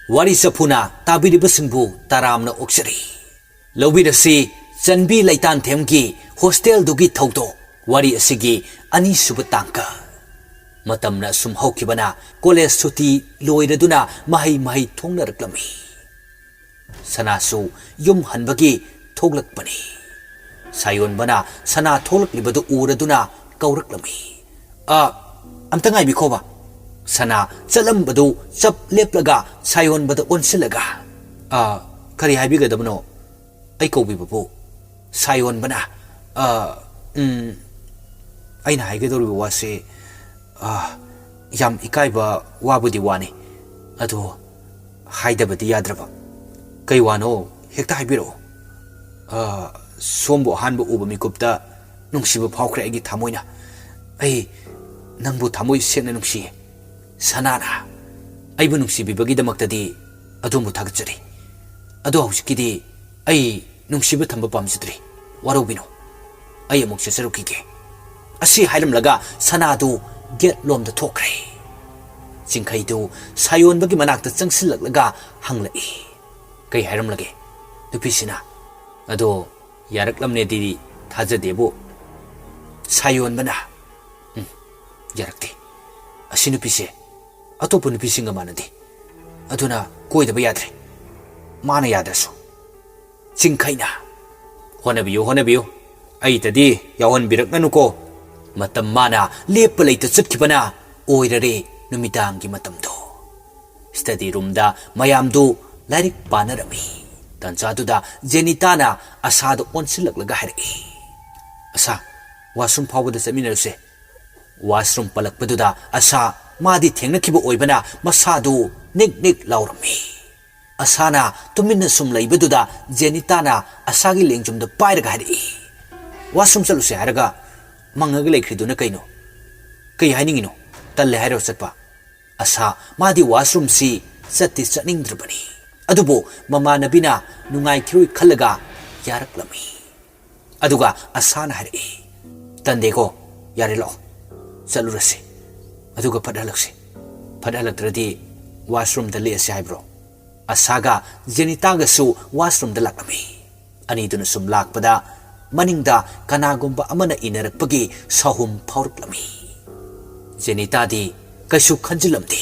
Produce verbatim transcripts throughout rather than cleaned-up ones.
ꯋꯥꯔꯤ ꯆꯐꯨꯅ ꯇꯥꯕꯤꯔꯤꯕꯁꯤꯡꯕꯨ ꯇꯔꯥꯝꯅ ꯑꯣꯛꯆꯔꯤ꯫ ꯂꯧꯕꯤꯔꯁꯤ ꯆꯟꯕꯤ ꯂꯩꯇꯥꯟꯊꯦꯝꯒꯤ ꯍꯣꯁꯇꯦꯜꯗꯨꯒꯤ ꯊꯧꯗꯣꯛ, ꯋꯥꯔꯤ ꯑꯁꯤꯒꯤ ꯑꯅꯤꯁꯨꯕ ꯇꯥꯡꯀꯛ꯫ ꯃꯇꯝꯅ ꯑꯁꯨꯝ ꯍꯧꯈꯤꯕꯅ ꯀꯣꯂꯦꯖ ꯁꯨꯇꯤ ꯂꯣꯏꯔꯗꯨꯅ ꯃꯍꯩ ꯃꯍꯩ ꯊꯣꯡꯅꯔꯛꯂꯝꯃꯤ꯫ ꯁꯅꯥꯁꯨ ꯌꯨꯝ ꯍꯟꯕꯒꯤ ꯊꯣꯛꯂꯛꯄꯅꯤ꯫ ꯁꯥꯌꯣꯟꯕꯅ ꯁꯅꯥ ꯊꯣꯛꯂꯛꯂꯤꯕꯗꯨ ꯎꯔꯗꯨꯅ ꯀꯧꯔꯛꯂꯝꯃꯤ꯫ "ꯑ, ꯑꯝꯇ ꯉꯥꯏꯕꯤꯈꯣꯕ꯫" ꯁꯅꯥ ꯆꯠꯂꯝꯕꯗꯨ ꯆꯞ ꯂꯦꯞꯂꯒ ꯁꯥꯌꯣꯟꯕꯗ ꯑꯣꯟꯁꯤꯜꯂꯒ, "ꯑ, ꯀꯔꯤ ꯍꯥꯏꯕꯤꯒꯗꯕꯅꯣ?" ꯑꯩ ꯀꯧꯕꯤꯕꯕꯨ꯫ ꯁꯥꯌꯣꯟꯕꯅ, "ꯑ, ꯎꯝ, ꯑꯩꯅ ꯍꯥꯏꯒꯗꯧꯔꯤꯕ ꯋꯥꯁꯦ, ꯑ, ꯌꯥꯝ ꯏꯀꯥꯏꯕ ꯋꯥꯕꯨꯗꯤ ꯋꯥꯅꯤ, ꯑꯗꯣ ꯍꯥꯏꯗꯕꯗꯤ ꯌꯥꯗ꯭ꯔꯕ꯫" "ꯀꯩ ꯋꯥꯅꯣ? ꯍꯦꯛꯇ ꯍꯥꯏꯕꯤꯔꯛꯑꯣ꯫" "ꯑ, ꯁꯣꯝꯕꯨ ꯑꯍꯥꯟꯕ ꯎꯕ ꯃꯤꯀꯨꯞꯇ ꯅꯨꯡꯁꯤꯕ ꯐꯥꯎꯈ꯭ꯔꯦ ꯑꯩꯒꯤ ꯊꯃꯣꯏꯅ꯫ ꯑꯩ ꯅꯪꯕꯨ ꯊꯃꯣꯏ ꯁꯦꯡꯅ ꯅꯨꯡꯁꯤꯌꯦ꯫ ꯁꯅꯥꯅ ꯑꯩꯕꯨ ꯅꯨꯡꯁꯤꯕꯤꯕꯒꯤꯗꯃꯛꯇꯗꯤ ꯑꯗꯣꯝꯕꯨ ꯊꯥꯒꯠꯆꯔꯤ꯫ ꯑꯗꯣ ꯍꯧꯖꯤꯛꯀꯤꯗꯤ ꯑꯩ ꯅꯨꯡꯁꯤꯕ ꯊꯝꯕ ꯄꯥꯝꯖꯗ꯭ꯔꯦ꯫ ꯋꯥꯔꯧꯕꯤꯅꯨ꯫ ꯑꯩ ꯑꯃꯨꯛ ꯆꯠꯆꯔꯨꯈꯤꯒꯦ꯫" ꯑꯁꯤ ꯍꯥꯏꯔꯝꯂꯒ ꯁꯅꯥꯗꯨ ꯒꯦꯠ ꯂꯣꯝꯗ ꯊꯣꯛꯈ꯭ꯔꯦ꯫ ꯆꯤꯡꯈꯩꯗꯨ ꯁꯥꯌꯣꯟꯕꯒꯤ ꯃꯅꯥꯛꯇ ꯆꯪꯁꯤꯜꯂꯛꯂꯒ ꯍꯪꯂꯛꯏ, "ꯀꯩ ꯍꯥꯏꯔꯝꯂꯒꯦ ꯅꯨꯄꯤꯁꯤꯅ?" "ꯑꯗꯣ ꯌꯥꯔꯛꯂꯝꯅꯦꯗꯤ ꯊꯥꯖꯗꯦꯕꯨ꯫" ꯁꯥꯌꯣꯟꯕꯅ, "ꯎꯝ, ꯌꯥꯔꯛꯇꯦ꯫ ꯑꯁꯤ ꯅꯨꯄꯤꯁꯦ ꯑꯇꯣꯞꯄ ꯅꯨꯄꯤꯁꯤꯡꯒ ꯃꯥꯟꯅꯗꯦ꯫ ꯑꯗꯨꯅ ꯀꯣꯏꯗꯕ ꯌꯥꯗ꯭ꯔꯦ, ꯃꯥꯅ ꯌꯥꯗ꯭ꯔꯁꯨ꯫" ꯆꯤꯡꯈꯩꯅ, "ꯍꯣꯠꯅꯕꯤꯌꯨ, ꯍꯣꯠꯅꯕꯤꯌꯨ꯫ ꯑꯩꯇꯗꯤ ꯌꯥꯎꯍꯟꯕꯤꯔꯛꯅꯅꯨꯀꯣ꯫" ꯃꯇꯝ ꯃꯥꯅ ꯂꯦꯞꯄ ꯂꯩꯇ ꯆꯠꯈꯤꯕꯅ ꯑꯣꯏꯔꯔꯦ ꯅꯨꯃꯤꯗꯥꯡꯒꯤ ꯃꯇꯝꯗꯣ꯫ ꯁ꯭ꯇꯗꯤ ꯔꯨꯝꯗ ꯃꯌꯥꯝꯗꯨ ꯂꯥꯏꯔꯤꯛ ꯄꯥꯅꯔꯝꯃꯤ꯫ ꯇꯥꯟꯖꯥꯗꯨꯗ ꯖꯦꯅꯤꯇꯥꯅ ꯑꯁꯥꯗ ꯑꯣꯟꯁꯤꯜꯂꯛꯂꯒ ꯍꯥꯏꯔꯛꯏ, "ꯑꯁꯥ, ꯋꯥꯁꯔꯨꯝ ꯐꯥꯎꯕꯗ ꯆꯠꯃꯤꯟꯅꯔꯨꯁꯦ꯫" ꯋꯥꯁꯔꯨꯝ ꯄꯜꯂꯛꯄꯗꯨꯗ ꯑꯁꯥ ꯃꯥꯗꯤ ꯊꯦꯡꯅꯈꯤꯕ ꯑꯣꯏꯕꯅ ꯃꯁꯥꯗꯨ ꯅꯤꯛ ꯅꯤꯛ ꯂꯥꯎꯔꯝꯃꯤ꯫ ꯑꯁꯥꯅ ꯇꯨꯃꯤꯟꯅ ꯁꯨꯝ ꯂꯩꯕꯗꯨꯗ ꯖꯦꯅꯤꯇꯥꯅ ꯑꯁꯥꯒꯤ ꯂꯦꯡꯖꯨꯝꯗ ꯄꯥꯏꯔꯒ ꯍꯥꯏꯔꯛꯏ, "ꯋꯥꯁꯔꯨꯝ ꯆꯠꯂꯨꯁꯦ ꯍꯥꯏꯔꯒ ꯃꯪꯉꯒ ꯂꯩꯈ꯭ꯔꯤꯗꯨꯅ ꯀꯩꯅꯣ? ꯀꯩ ꯍꯥꯏꯅꯤꯡꯉꯤꯅꯣ? ꯇꯜꯂꯦ ꯍꯥꯏꯔꯣ ꯆꯠꯄ?" ꯑꯁꯥ ꯃꯥꯗꯤ ꯋꯥꯁꯔꯨꯝꯁꯤ ꯆꯠꯇꯤ ꯆꯠꯅꯤꯡꯗ꯭ꯔꯕꯅꯤ, ꯑꯗꯨꯕꯨ ꯃꯃꯥꯟꯅꯕꯤꯅ ꯅꯨꯡꯉꯥꯏꯈꯤꯔꯣꯏ ꯈꯜꯂꯒ ꯌꯥꯔꯛꯂꯝꯃꯤ꯫ ꯑꯗꯨꯒ ꯑꯁꯥꯅ ꯍꯥꯏꯔꯛꯏ, "ꯇꯟꯗꯦꯀꯣ, ꯌꯥꯔꯦ ꯂꯥꯛꯑꯣ, ꯆꯠꯂꯨꯔꯁꯤ꯫ ꯑꯗꯨꯒ ꯐꯠ ꯍꯜꯂꯛꯁꯤ꯫ ꯐꯠ ꯍꯜꯂꯛꯇ꯭ꯔꯗꯤ ꯋꯥꯁꯔꯨꯝꯗ ꯂꯦꯛꯑꯁꯤ ꯍꯥꯏꯕ꯭ꯔꯣ?" ꯑꯁꯥꯒ ꯖꯦꯅꯤꯇꯥꯒꯁꯨ ꯋꯥꯁꯔꯨꯝꯗ ꯂꯥꯛꯂꯝꯃꯤ꯫ ꯑꯅꯤꯗꯨꯅ ꯁꯨꯝ ꯂꯥꯛꯄꯗ ꯃꯅꯤꯡꯗ ꯀꯅꯥꯒꯨꯝꯕ ꯑꯃꯅ ꯏꯟꯅꯔꯛꯄꯒꯤ ꯁꯥꯍꯨꯝ ꯐꯥꯎꯔꯛꯂꯝꯃꯤ꯫ ꯖꯦꯅꯤꯇꯥꯗꯤ ꯀꯩꯁꯨ ꯈꯟꯖꯤꯜꯂꯝꯗꯦ꯫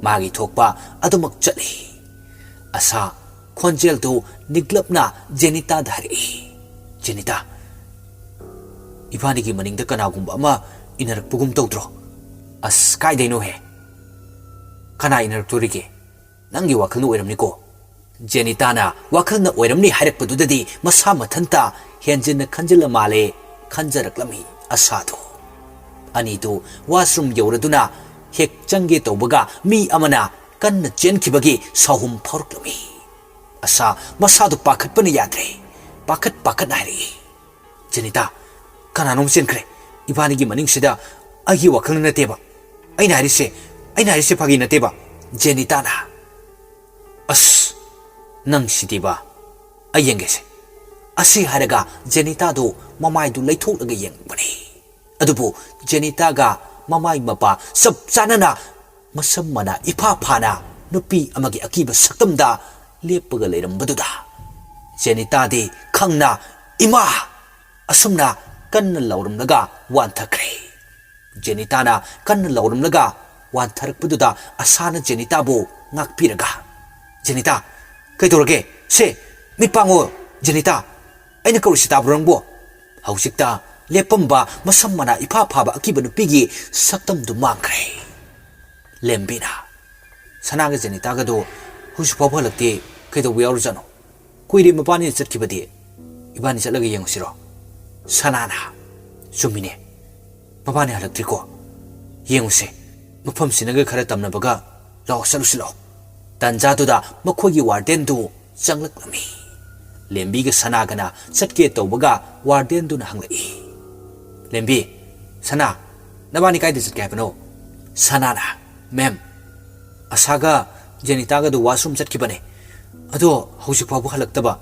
ꯃꯥꯒꯤ ꯊꯣꯛꯄ ꯑꯗꯨꯃꯛ ꯆꯠꯂꯤ꯫ ꯑꯁꯥ ꯈꯣꯟꯖꯦꯜꯗꯨ ꯅꯤꯛꯂꯞꯅ ꯖꯦꯅꯤꯇꯥꯗ ꯍꯥꯏꯔꯛꯏ, "ꯖꯦꯅꯤꯇꯥ, ꯏꯕꯥꯅꯤꯒꯤ ꯃꯅꯤꯡꯗ ꯀꯅꯥꯒꯨꯝꯕ ꯑꯃ ꯏꯟꯅꯔꯛꯄꯒꯨꯝ ꯇꯧꯗ꯭ꯔꯣ?" "ꯑꯁ, ꯀꯥꯏꯗꯩꯅꯣꯍꯦ? ꯀꯅꯥ ꯏꯟꯅꯔꯛꯇꯣꯔꯤꯒꯦ? ꯅꯪꯒꯤ ꯋꯥꯈꯜꯅ ꯑꯣꯏꯔꯝꯅꯤꯀꯣ?" ꯖꯦꯅꯤꯇꯥꯅ ꯋꯥꯈꯜꯅ ꯑꯣꯏꯔꯝꯅꯤ ꯍꯥꯏꯔꯛꯄꯗꯨꯗꯗꯤ ꯃꯁꯥ ꯃꯊꯟꯇ ꯍꯦꯟꯖꯤꯟꯅ ꯈꯟꯖꯤꯜꯂ ꯃꯥꯜꯂꯦ ꯈꯟꯖꯔꯛꯂꯝꯃꯤ ꯑꯁꯥꯗꯣ꯫ ꯑꯅꯤꯗꯨ ꯋꯥꯁꯔꯨꯝ ꯌꯧꯔꯗꯨꯅ ꯍꯦꯛ ꯆꯪꯒꯦ ꯇꯧꯕꯒ ꯃꯤ ꯑꯃꯅ ꯀꯟꯅ ꯆꯦꯟꯈꯤꯕꯒꯤ ꯁꯥꯍꯨꯝ ꯐꯥꯎꯔꯛꯂꯝꯃꯤ꯫ ꯑꯁꯥ ꯃꯁꯥꯗꯨ ꯄꯥꯈꯠꯄꯅ ꯌꯥꯗ꯭ꯔꯦ꯫ ꯄꯥꯈꯠ ꯄꯥꯈꯠꯅ ꯍꯥꯏꯔꯛꯏ, "ꯖꯦꯅꯤꯇꯥ, ꯀꯅꯥꯅꯣꯝ ꯆꯦꯟꯈ꯭ꯔꯦ꯫ ꯏꯕꯥꯅꯤꯒꯤ ꯃꯅꯤꯡꯁꯤꯗ ꯑꯩꯒꯤ ꯋꯥꯈꯜꯅ ꯅꯠꯇꯦꯕ꯫ ꯑꯩꯅ ꯍꯥꯏꯔꯤꯁꯦ, ꯑꯩꯅ ꯍꯥꯏꯔꯤꯁꯦ ꯐꯥꯒꯤ ꯅꯠꯇꯦꯕ꯫" ꯖꯦꯅꯤꯇꯥꯅ, "ꯑꯁ, ꯅꯪ ꯁꯤꯗꯤꯕ꯫ ꯑꯩ ꯌꯦꯡꯒꯦꯁꯦ꯫" ꯑꯁꯤ ꯍꯥꯏꯔꯒ ꯖꯦꯅꯤꯇꯥꯗꯨ ꯃꯃꯥꯏꯗꯨ ꯂꯩꯊꯣꯛꯂꯒ ꯌꯦꯡꯕꯅꯤ꯫ ꯑꯗꯨꯕꯨ ꯖꯦꯅꯤꯇꯥꯒ ꯃꯃꯥꯏ ꯃꯄꯥ ꯆꯞ ꯆꯥꯅꯅ ꯃꯁꯝ ꯃꯅꯥ ꯏꯐꯥ ꯐꯥꯅ ꯅꯨꯄꯤ ꯑꯃꯒꯤ ꯑꯀꯤꯕ ꯁꯛꯇꯝꯗ ꯂꯦꯞꯄꯒ ꯂꯩꯔꯝꯕꯗꯨꯗ ꯖꯦꯅꯤꯇꯥꯗꯤ ꯈꯪꯅ, "ꯏꯃꯥ!" ꯑꯁꯨꯝꯅ ꯀꯟꯅ ꯂꯥꯎꯔꯝꯂꯒ ꯋꯥꯟꯊꯈ꯭ꯔꯦ꯫ ꯖꯦꯅꯤꯇꯥꯅ ꯀꯟꯅ ꯂꯥꯎꯔꯝꯂꯒ ꯋꯥꯟꯊꯔꯛꯄꯗꯨꯗ ꯑꯁꯥꯅ ꯖꯦꯅꯤꯇꯥꯕꯨ ꯉꯥꯛꯄꯤꯔꯒ, "ꯖꯦꯅꯤꯇꯥ, ꯀꯩꯗꯧꯔꯒꯦ? ꯁꯦ, ꯃꯤꯠ ꯄꯥꯡꯉꯣ, ꯖꯦꯅꯤꯇꯥ꯫ ꯑꯩꯅ ꯀꯧꯔꯤꯁꯤ ꯇꯥꯕ꯭ꯔꯣ ꯅꯪꯕꯣ?" ꯍꯧꯖꯤꯛꯇ ꯂꯦꯞꯄꯝꯕ ꯃꯁꯝ ꯃꯅꯥ ꯏꯐꯥ ꯐꯥꯕ ꯑꯀꯤꯕ ꯅꯨꯄꯤꯒꯤ ꯁꯛꯇꯝꯗꯨ ꯃꯥꯡꯈ꯭ꯔꯦ꯫ ꯂꯦꯝꯕꯤꯅ, "ꯁꯅꯥꯒ ꯖꯦꯅꯤꯇꯥꯒꯗꯣ ꯍꯧꯖꯤꯛ ꯐꯥꯎꯕ ꯍꯜꯂꯛꯇꯦ꯫ ꯀꯩꯗꯧꯕ ꯌꯥꯎꯔꯖꯥꯠꯅꯣ? ꯀꯨꯏꯔꯦ ꯃꯕꯥꯅꯤꯅ ꯆꯠꯈꯤꯕꯗꯤ꯫ ꯏꯕꯥꯅꯤ ꯆꯠꯂꯒ ꯌꯦꯡꯉꯨꯁꯤꯔꯣ?" ꯁꯅꯥꯅ, "ꯆꯨꯝꯃꯤꯅꯦ, ꯃꯕꯥꯅꯤ ꯍꯜꯂꯛꯇ꯭ꯔꯤꯀꯣ꯫ ꯌꯦꯡꯉꯨꯁꯦ, ꯃꯐꯝꯁꯤꯅꯒ ꯈꯔ ꯇꯝꯅꯕꯒ꯫ ꯂꯥꯛꯑꯣ, ꯆꯠꯂꯨꯁꯤ ꯂꯥꯛꯑꯣ꯫" ꯇꯟꯖꯥꯗꯨꯗ ꯃꯈꯣꯏꯒꯤ ꯋꯥꯔꯗꯦꯟꯗꯨ ꯆꯪꯂꯛꯂꯝꯃꯤ꯫ ꯂꯦꯝꯕꯤꯒ ꯁꯅꯥꯒꯅ ꯆꯠꯀꯦ ꯇꯧꯕꯒ ꯋꯥꯔꯗꯦꯟꯗꯨꯅ ꯍꯪꯂꯛꯏ, "ꯂꯦꯝꯕꯤ, ꯁꯅꯥ, ꯅꯕꯥꯅꯤ ꯀꯥꯏꯗ ꯆꯠꯀꯦ ꯍꯥꯏꯕꯅꯣ?" ꯁꯅꯥꯅ, "ꯃꯦꯝ, ꯑꯁꯥꯒ ꯖꯦꯅꯤꯇꯥꯒꯗꯨ ꯋꯥꯁꯔꯨꯝ ꯆꯠꯈꯤꯕꯅꯦ꯫ ꯑꯗꯣ ꯍꯧꯖꯤꯛ ꯐꯥꯎꯕ ꯍꯜꯂꯛꯇꯕ꯫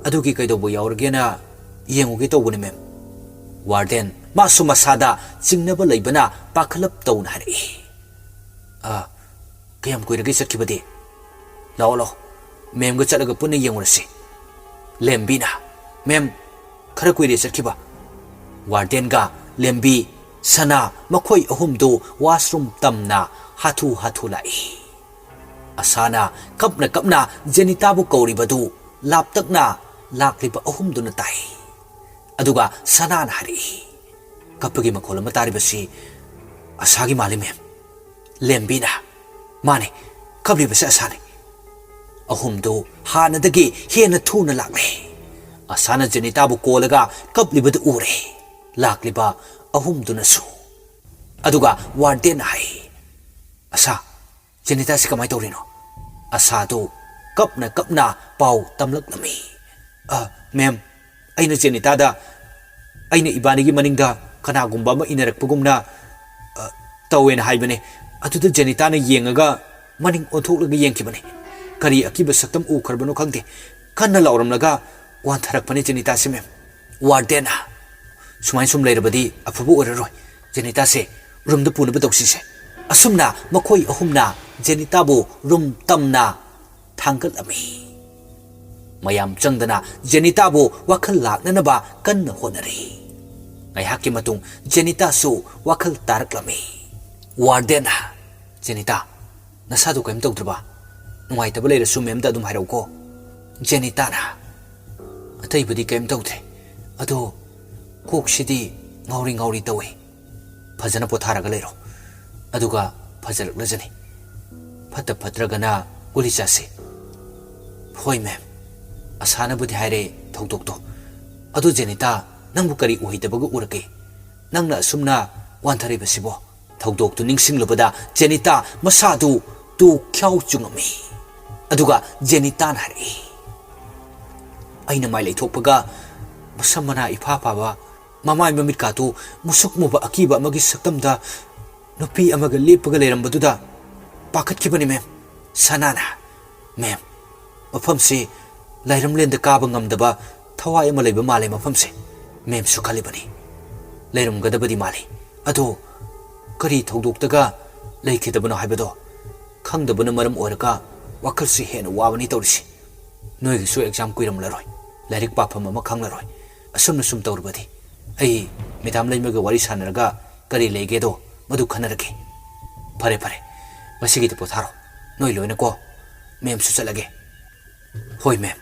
ꯑꯗꯨꯒꯤ ꯀꯩꯗꯧꯕ ꯌꯥꯎꯔꯒꯦꯅ ꯌꯦꯡꯉꯨꯒꯦ ꯇꯧꯕꯅꯦ, ꯃꯦꯝ꯫" ꯋꯥꯔꯗꯦꯟ, ꯃꯥꯁꯨ ꯃꯁꯥꯗ ꯆꯤꯡꯅꯕ ꯂꯩꯕꯅ ꯄꯥꯈꯠꯂꯞ ꯇꯧꯅ ꯍꯥꯏꯔꯛꯏ, "ꯑ, ꯀꯌꯥꯝ ꯀꯨꯏꯔꯒꯦ ꯆꯠꯈꯤꯕꯗꯤ?" ꯂꯥꯛꯑꯣ, ꯂꯥꯛꯑꯣ, ꯃꯦꯝꯒ ꯆꯠꯂꯒ ꯄꯨꯟꯅ ꯌꯦꯡꯉꯨꯔꯁꯤ꯫ ꯂꯦꯝꯕꯤꯅ, "ꯃꯦꯝ, ꯈꯔ ꯀꯨꯏꯔꯦ ꯆꯠꯈꯤꯕ꯫ ꯋꯥꯔꯗꯦꯟꯒ ꯂꯦꯝꯕꯤ, ꯁꯅꯥ, ꯃꯈꯣꯏ ꯑꯍꯨꯝꯗꯨ ꯋꯥꯁꯔꯨꯝ ꯇꯝꯅ ꯍꯥꯊꯨ ꯍꯥꯊꯨ ꯂꯥꯛꯏ꯫ ꯑꯁꯥꯅ ꯀꯞꯅ ꯀꯞꯅ ꯖꯦꯅꯤꯇꯥꯕꯨ ꯀꯧꯔꯤꯕꯗꯨ ꯂꯥꯞꯇꯛꯅ ꯂꯥꯛꯂꯤꯕ ꯑꯍꯨꯝꯗꯨꯅ ꯇꯥꯏ꯫ ꯑꯗꯨꯒ ꯁꯅꯥꯅ ꯍꯥꯏꯔꯛꯏ, "ꯀꯞꯄꯒꯤ ꯃꯈꯣꯜ ꯑꯃ ꯇꯥꯔꯤꯕꯁꯤ ꯑꯁꯥꯒꯤ ꯃꯥꯜꯂꯤ, ꯃꯦꯝ꯫" ꯂꯦꯝꯕꯤꯅ, "ꯃꯥꯅꯦ, ꯀꯞꯂꯤꯕꯁꯦ ꯑꯁꯥꯅꯦ꯫" ꯑꯍꯨꯝꯗꯨ ꯍꯥꯟꯅꯗꯒꯤ ꯍꯦꯟꯅ ꯊꯨꯅ ꯂꯥꯛꯂꯦ꯫ ꯑꯁꯥꯅ ꯖꯦꯅꯤꯇꯥꯕꯨ ꯀꯣꯜꯂꯒ ꯀꯞꯂꯤꯕꯗꯨ ꯎꯔꯦ꯫ ꯂꯥꯛꯂꯤꯕ ꯑꯍꯨꯝꯗꯨꯅꯁꯨ꯫ ꯑꯗꯨꯒ ꯋꯥꯔꯗꯦꯟꯅ ꯍꯥꯏ, "ꯑꯁꯥ, ꯖꯦꯅꯤꯇꯥꯁꯤ ꯀꯃꯥꯏꯅ ꯇꯧꯔꯤꯅꯣ?" ꯑꯁꯥꯗꯨ ꯀꯞꯅ ꯀꯞꯅ ꯄꯥꯎ ꯇꯝꯂꯛꯂꯝꯃꯤ꯫ "ꯑ, ꯃꯦꯝ, ꯑꯩꯅ ꯖꯦꯅꯤꯇꯥꯗ ꯑꯩꯅ ꯏꯕꯥꯅꯤꯒꯤ ꯃꯅꯤꯡꯗ ꯀꯅꯥꯒꯨꯝꯕ ꯑꯃ ꯏꯟꯅꯔꯛꯄꯒꯨꯝꯅ, ꯑ, ꯇꯧꯋꯦꯅ ꯍꯥꯏꯕꯅꯦ꯫ ꯑꯗꯨꯗ ꯖꯦꯅꯤꯇꯥꯅ ꯌꯦꯡꯉꯒ ꯃꯅꯤꯡ ꯑꯣꯟꯊꯣꯛꯂꯒ ꯌꯦꯡꯈꯤꯕꯅꯦ꯫ ꯀꯔꯤ ꯑꯀꯤꯕ ꯁꯛꯇꯝ ꯎꯈ꯭ꯔꯕꯅꯣ ꯈꯪꯗꯦ꯫ ꯀꯟꯅ ꯂꯥꯎꯔꯝꯂꯒ ꯋꯥꯟꯊꯔꯛꯄꯅꯦ ꯖꯦꯅꯤꯇꯥꯁꯦ, ꯃꯦꯝ꯫" ꯋꯥꯔꯗꯦꯟꯅ, "ꯁꯨꯃꯥꯏꯅ ꯁꯨꯝ ꯂꯩꯔꯕꯗꯤ ꯑꯐꯕ ꯑꯣꯏꯔꯔꯣꯏ꯫ ꯖꯦꯅꯤꯇꯥꯁꯦ ꯔꯨꯝꯗ ꯄꯨꯅꯕ ꯇꯧꯁꯤꯁꯦ꯫" ꯑꯁꯨꯝꯅ ꯃꯈꯣꯏ ꯑꯍꯨꯝꯅ ꯖꯦꯅꯤꯇꯥꯕꯨ ꯔꯨꯝ ꯇꯝꯅ ꯊꯥꯡꯒꯠꯂꯝꯃꯤ꯫ ꯃꯌꯥꯝ ꯆꯪꯗꯅ ꯖꯦꯅꯤꯇꯥꯕꯨ ꯋꯥꯈꯜ ꯂꯥꯛꯅꯅꯕ ꯀꯟꯅ ꯍꯣꯠꯅꯔꯤ꯫ ꯉꯥꯏꯍꯥꯛꯀꯤ ꯃꯇꯨꯡ ꯖꯦꯅꯤꯇꯥꯁꯨ ꯋꯥꯈꯜ ꯇꯥꯔꯛꯂꯝꯃꯤ꯫ ꯋꯥꯔꯗꯦꯟꯅ, "ꯖꯦꯅꯤꯇꯥ, ꯅꯁꯥꯗꯨ ꯀꯔꯤꯝ ꯇꯧꯗ꯭ꯔꯕ? ꯅꯨꯡꯉꯥꯏꯇꯕ ꯂꯩꯔꯁꯨ ꯃꯦꯝꯗ ꯑꯗꯨꯝ ꯍꯥꯏꯔꯛꯎꯀꯣ꯫" ꯖꯦꯅꯤꯇꯥꯅ, "ꯑꯇꯩꯕꯨꯗꯤ ꯀꯔꯤꯝ ꯇꯧꯗ꯭ꯔꯦ, ꯑꯗꯣ ꯀꯣꯛꯁꯤꯗꯤ ꯉꯥꯎꯔꯤ ꯉꯥꯎꯔꯤ ꯇꯧꯏ꯫ ꯐꯖꯅ ꯄꯣꯊꯥꯔꯒ ꯂꯩꯔꯣ, ꯑꯗꯨꯒ ꯐꯖꯔꯛꯂꯖꯅꯤ꯫ ꯐꯠꯇ ꯐꯠꯇ꯭ꯔꯒꯅ ꯒꯨꯂꯤ ꯆꯥꯁꯤ꯫" "ꯍꯣꯏ ꯃꯦꯝ, ꯑꯁꯥꯅꯕꯨꯗꯤ ꯍꯥꯏꯔꯦ ꯊꯧꯗꯣꯛꯇꯣ꯫ ꯑꯗꯨ ꯖꯦꯅꯤꯇꯥ, ꯅꯪꯕꯨ ꯀꯔꯤ ꯎꯍꯩꯗꯕꯒ ꯎꯔꯛꯀꯦ? ꯅꯪꯅ ꯑꯁꯨꯝꯅ ꯋꯥꯟꯊꯔꯤꯕꯁꯤꯕꯣ?" ꯊꯧꯗꯣꯛꯇꯨ ꯅꯤꯡꯁꯤꯡꯂꯨꯕꯗ ꯖꯦꯅꯤꯇꯥ ꯃꯁꯥꯗꯨ ꯇꯨ ꯈ꯭ꯌꯥꯎ ꯆꯨꯡꯉꯝꯃꯤ꯫ ꯑꯗꯨꯒ ꯖꯦꯅꯤꯇꯥꯅ ꯍꯥꯏꯔꯛꯏ, "ꯑꯩꯅ ꯃꯥꯏ ꯂꯩꯊꯣꯛꯄꯒ ꯃꯁꯝ ꯃꯅꯥ ꯏꯐꯥ ꯐꯥꯕ, ꯃꯃꯥꯏ ꯃꯃꯤꯠꯀꯥꯗꯨ ꯃꯨꯁꯨꯛ ꯃꯨꯕ ꯑꯀꯤꯕ ꯑꯃꯒꯤ ꯁꯛꯇꯝꯗ ꯅꯨꯄꯤ ꯑꯃꯒ ꯂꯦꯞꯄꯒ ꯂꯩꯔꯝꯕꯗꯨꯗ ꯄꯥꯈꯠꯈꯤꯕꯅꯤ ꯃꯦꯝ꯫" ꯁꯅꯥꯅ, "ꯃꯦꯝ, ꯃꯐꯝꯁꯤ ꯂꯥꯏꯔꯝꯂꯦꯟꯗ ꯀꯥꯕ ꯉꯝꯗꯕ ꯊꯋꯥꯏ ꯑꯃ ꯂꯩꯕ ꯃꯥꯜꯂꯦ ꯃꯐꯝꯁꯦ꯫ ꯃꯦꯝꯁꯨ ꯈꯜꯂꯤꯕꯅꯤ꯫ ꯂꯩꯔꯝꯒꯗꯕꯗꯤ ꯃꯥꯜꯂꯤ꯫ ꯑꯗꯣ ꯀꯔꯤ ꯊꯧꯗꯣꯛꯇꯒ ꯂꯩꯈꯤꯗꯕꯅꯣ ꯍꯥꯏꯕꯗꯣ ꯈꯪꯗꯕꯅ ꯃꯔꯝ ꯑꯣꯏꯔꯒ ꯋꯥꯈꯜꯁꯤ ꯍꯦꯟꯅ ꯋꯥꯕꯅꯤ ꯇꯧꯔꯤꯁꯤ꯫ ꯅꯣꯏꯒꯤꯁꯨ ꯑꯦꯛꯖꯥꯝ ꯀꯨꯏꯔꯝꯂꯔꯣꯏ, ꯂꯥꯏꯔꯤꯛ ꯄꯥꯐꯝ ꯑꯃ ꯈꯪꯂꯔꯣꯏ꯫ ꯑꯁꯨꯝꯅ ꯁꯨꯝ ꯇꯧꯔꯕꯗꯤ ꯑꯩ ꯃꯦꯗꯥꯝ ꯂꯩꯃꯒ ꯋꯥꯔꯤ ꯁꯥꯟꯅꯔꯒ ꯀꯔꯤ ꯂꯩꯒꯦꯗꯣ ꯃꯗꯨ ꯈꯟꯅꯔꯒꯦ꯫ ꯐꯔꯦ ꯐꯔꯦ, ꯉꯁꯤꯒꯤꯗꯤ ꯄꯣꯊꯥꯔꯣ꯫ ꯅꯣꯏ ꯂꯣꯏꯅꯀꯣ꯫ ꯃꯦꯝꯁꯨ ꯆꯠꯂꯒꯦ꯫ ꯍꯣꯏ ꯃꯦꯝ꯫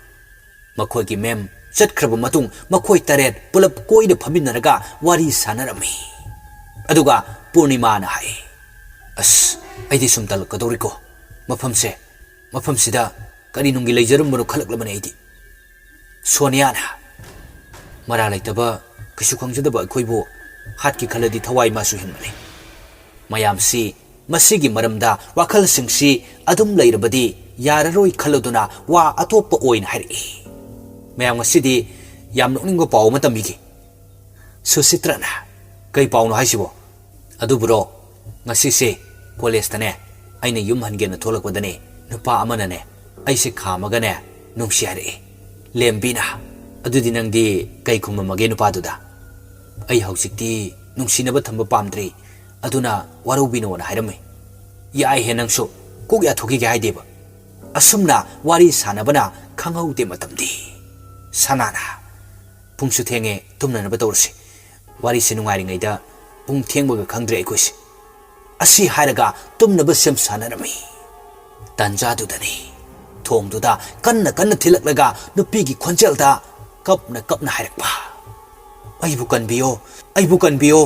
ꯃꯈꯣꯏꯒꯤ ꯃꯦꯝ ꯆꯠꯈ꯭ꯔꯕ ꯃꯇꯨꯡ ꯃꯈꯣꯏ ꯇꯔꯦꯠ ꯄꯨꯂꯞ ꯀꯣꯏꯅ ꯐꯝꯃꯤꯟꯅꯔꯒ ꯋꯥꯔꯤ ꯁꯥꯟꯅꯔꯝꯃꯤ꯫ ꯑꯗꯨꯒ ꯄꯨꯔꯅꯤꯃꯥꯅ ꯍꯥꯏ, "ꯑꯁ, ꯑꯩꯗꯤ ꯁꯨꯝ ꯇꯜꯂꯛꯀꯗꯧꯔꯤꯀꯣ꯫ ꯃꯐꯝꯁꯦ, ꯃꯐꯝꯁꯤꯗ ꯀꯔꯤ ꯅꯨꯡꯒꯤ ꯂꯩꯖꯔꯝꯕꯅꯣ ꯈꯜꯂꯛꯂꯕꯅꯦ ꯑꯩꯗꯤ꯫" ꯁꯣꯅꯤꯌꯥꯅ, "ꯃꯔꯥ ꯂꯩꯇꯕ, ꯀꯩꯁꯨ ꯈꯪꯖꯗꯕ ꯑꯩꯈꯣꯏꯕꯨ ꯍꯥꯠꯀꯦ ꯈꯜꯂꯗꯤ ꯊꯋꯥꯏ ꯃꯥꯁꯨ ꯍꯦꯟꯃꯜꯂꯤ꯫ ꯃꯌꯥꯝꯁꯤ ꯃꯁꯤꯒꯤ ꯃꯔꯝꯗ ꯋꯥꯈꯜꯁꯤꯡꯁꯤ ꯑꯗꯨꯝ ꯂꯩꯔꯕꯗꯤ ꯌꯥꯔꯔꯣꯏ ꯈꯜꯂꯗꯨꯅ ꯋꯥ ꯑꯇꯣꯞꯄ ꯑꯣꯏꯅ ꯍꯥꯏꯔꯛꯏ꯫" ꯃꯌꯥꯝ ꯉꯁꯤꯗꯤ ꯌꯥꯝ ꯅꯣꯛꯅꯤꯡꯕ ꯄꯥꯎ ꯑꯃ ꯇꯝꯕꯤꯈꯤ꯫ ꯁꯨꯁꯤꯇ꯭ꯔꯅ, "ꯀꯩ ꯄꯥꯎꯅꯣ ꯍꯥꯏꯁꯤꯕꯣ?" "ꯑꯗꯨꯕꯨꯔꯣ, ꯉꯁꯤꯁꯦ ꯀꯣꯂꯦꯖꯇꯅꯦ, ꯑꯩꯅ ꯌꯨꯝ ꯍꯟꯒꯦꯅ ꯊꯣꯛꯂꯛꯄꯗꯅꯦ, ꯅꯨꯄꯥ ꯑꯃꯅꯅꯦ ꯑꯩꯁꯦ ꯈꯥꯝꯃꯒꯅꯦ ꯅꯨꯡꯁꯤ ꯍꯥꯏꯔꯛꯏ꯫" ꯂꯦꯝꯕꯤꯅ, "ꯑꯗꯨꯗꯤ ꯅꯪꯗꯤ ꯀꯩ ꯈꯨꯝꯃꯝꯃꯒꯦ ꯅꯨꯄꯥꯗꯨꯗ?" "ꯑꯩ ꯍꯧꯖꯤꯛꯇꯤ ꯅꯨꯡꯁꯤꯅꯕ ꯊꯝꯕ ꯄꯥꯝꯗ꯭ꯔꯤ, ꯑꯗꯨꯅ ꯋꯥꯔꯧꯕꯤꯅꯣꯅ ꯍꯥꯏꯔꯝꯃꯤ꯫" "ꯌꯥꯏꯍꯦ ꯅꯪꯁꯨ, ꯀꯣꯛ ꯌꯥꯊꯣꯛꯈꯤꯒꯦ ꯍꯥꯏꯗꯦꯕ꯫" ꯑꯁꯨꯝꯅ ꯋꯥꯔꯤ ꯁꯥꯟꯅꯕꯅ ꯈꯪꯍꯧꯗꯦ ꯃꯇꯝꯗꯤ꯫ ꯁꯅꯥꯅ, "ꯄꯨꯡꯁꯨ ꯊꯦꯡꯉꯦ, ꯇꯨꯝꯅꯅꯕ ꯇꯧꯔꯁꯤ꯫ ꯋꯥꯔꯤꯁꯦ ꯅꯨꯡꯉꯥꯏꯔꯤꯉꯩꯗ ꯄꯨꯡ ꯊꯦꯡꯕꯒ ꯈꯪꯗ꯭ꯔꯦ ꯑꯩꯈꯣꯏꯁꯦ꯫" ꯑꯁꯤ ꯍꯥꯏꯔꯒ ꯇꯨꯝꯅꯕ ꯁꯦꯝ ꯁꯥꯟꯅꯔꯝꯃꯤ꯫ ꯇꯥꯟꯖꯥꯗꯨꯗꯅꯤ ꯊꯣꯡꯗꯨꯗ ꯀꯟꯅ ꯀꯟꯅ ꯊꯤꯜꯂꯛꯂꯒ ꯅꯨꯄꯤꯒꯤ ꯈꯣꯟꯖꯦꯜꯗ ꯀꯞꯅ ꯀꯞꯅ ꯍꯥꯏꯔꯛꯄ, "ꯑꯩꯕꯨ ꯀꯟꯕꯤꯌꯣ, ꯑꯩꯕꯨ ꯀꯟꯕꯤꯌꯣ,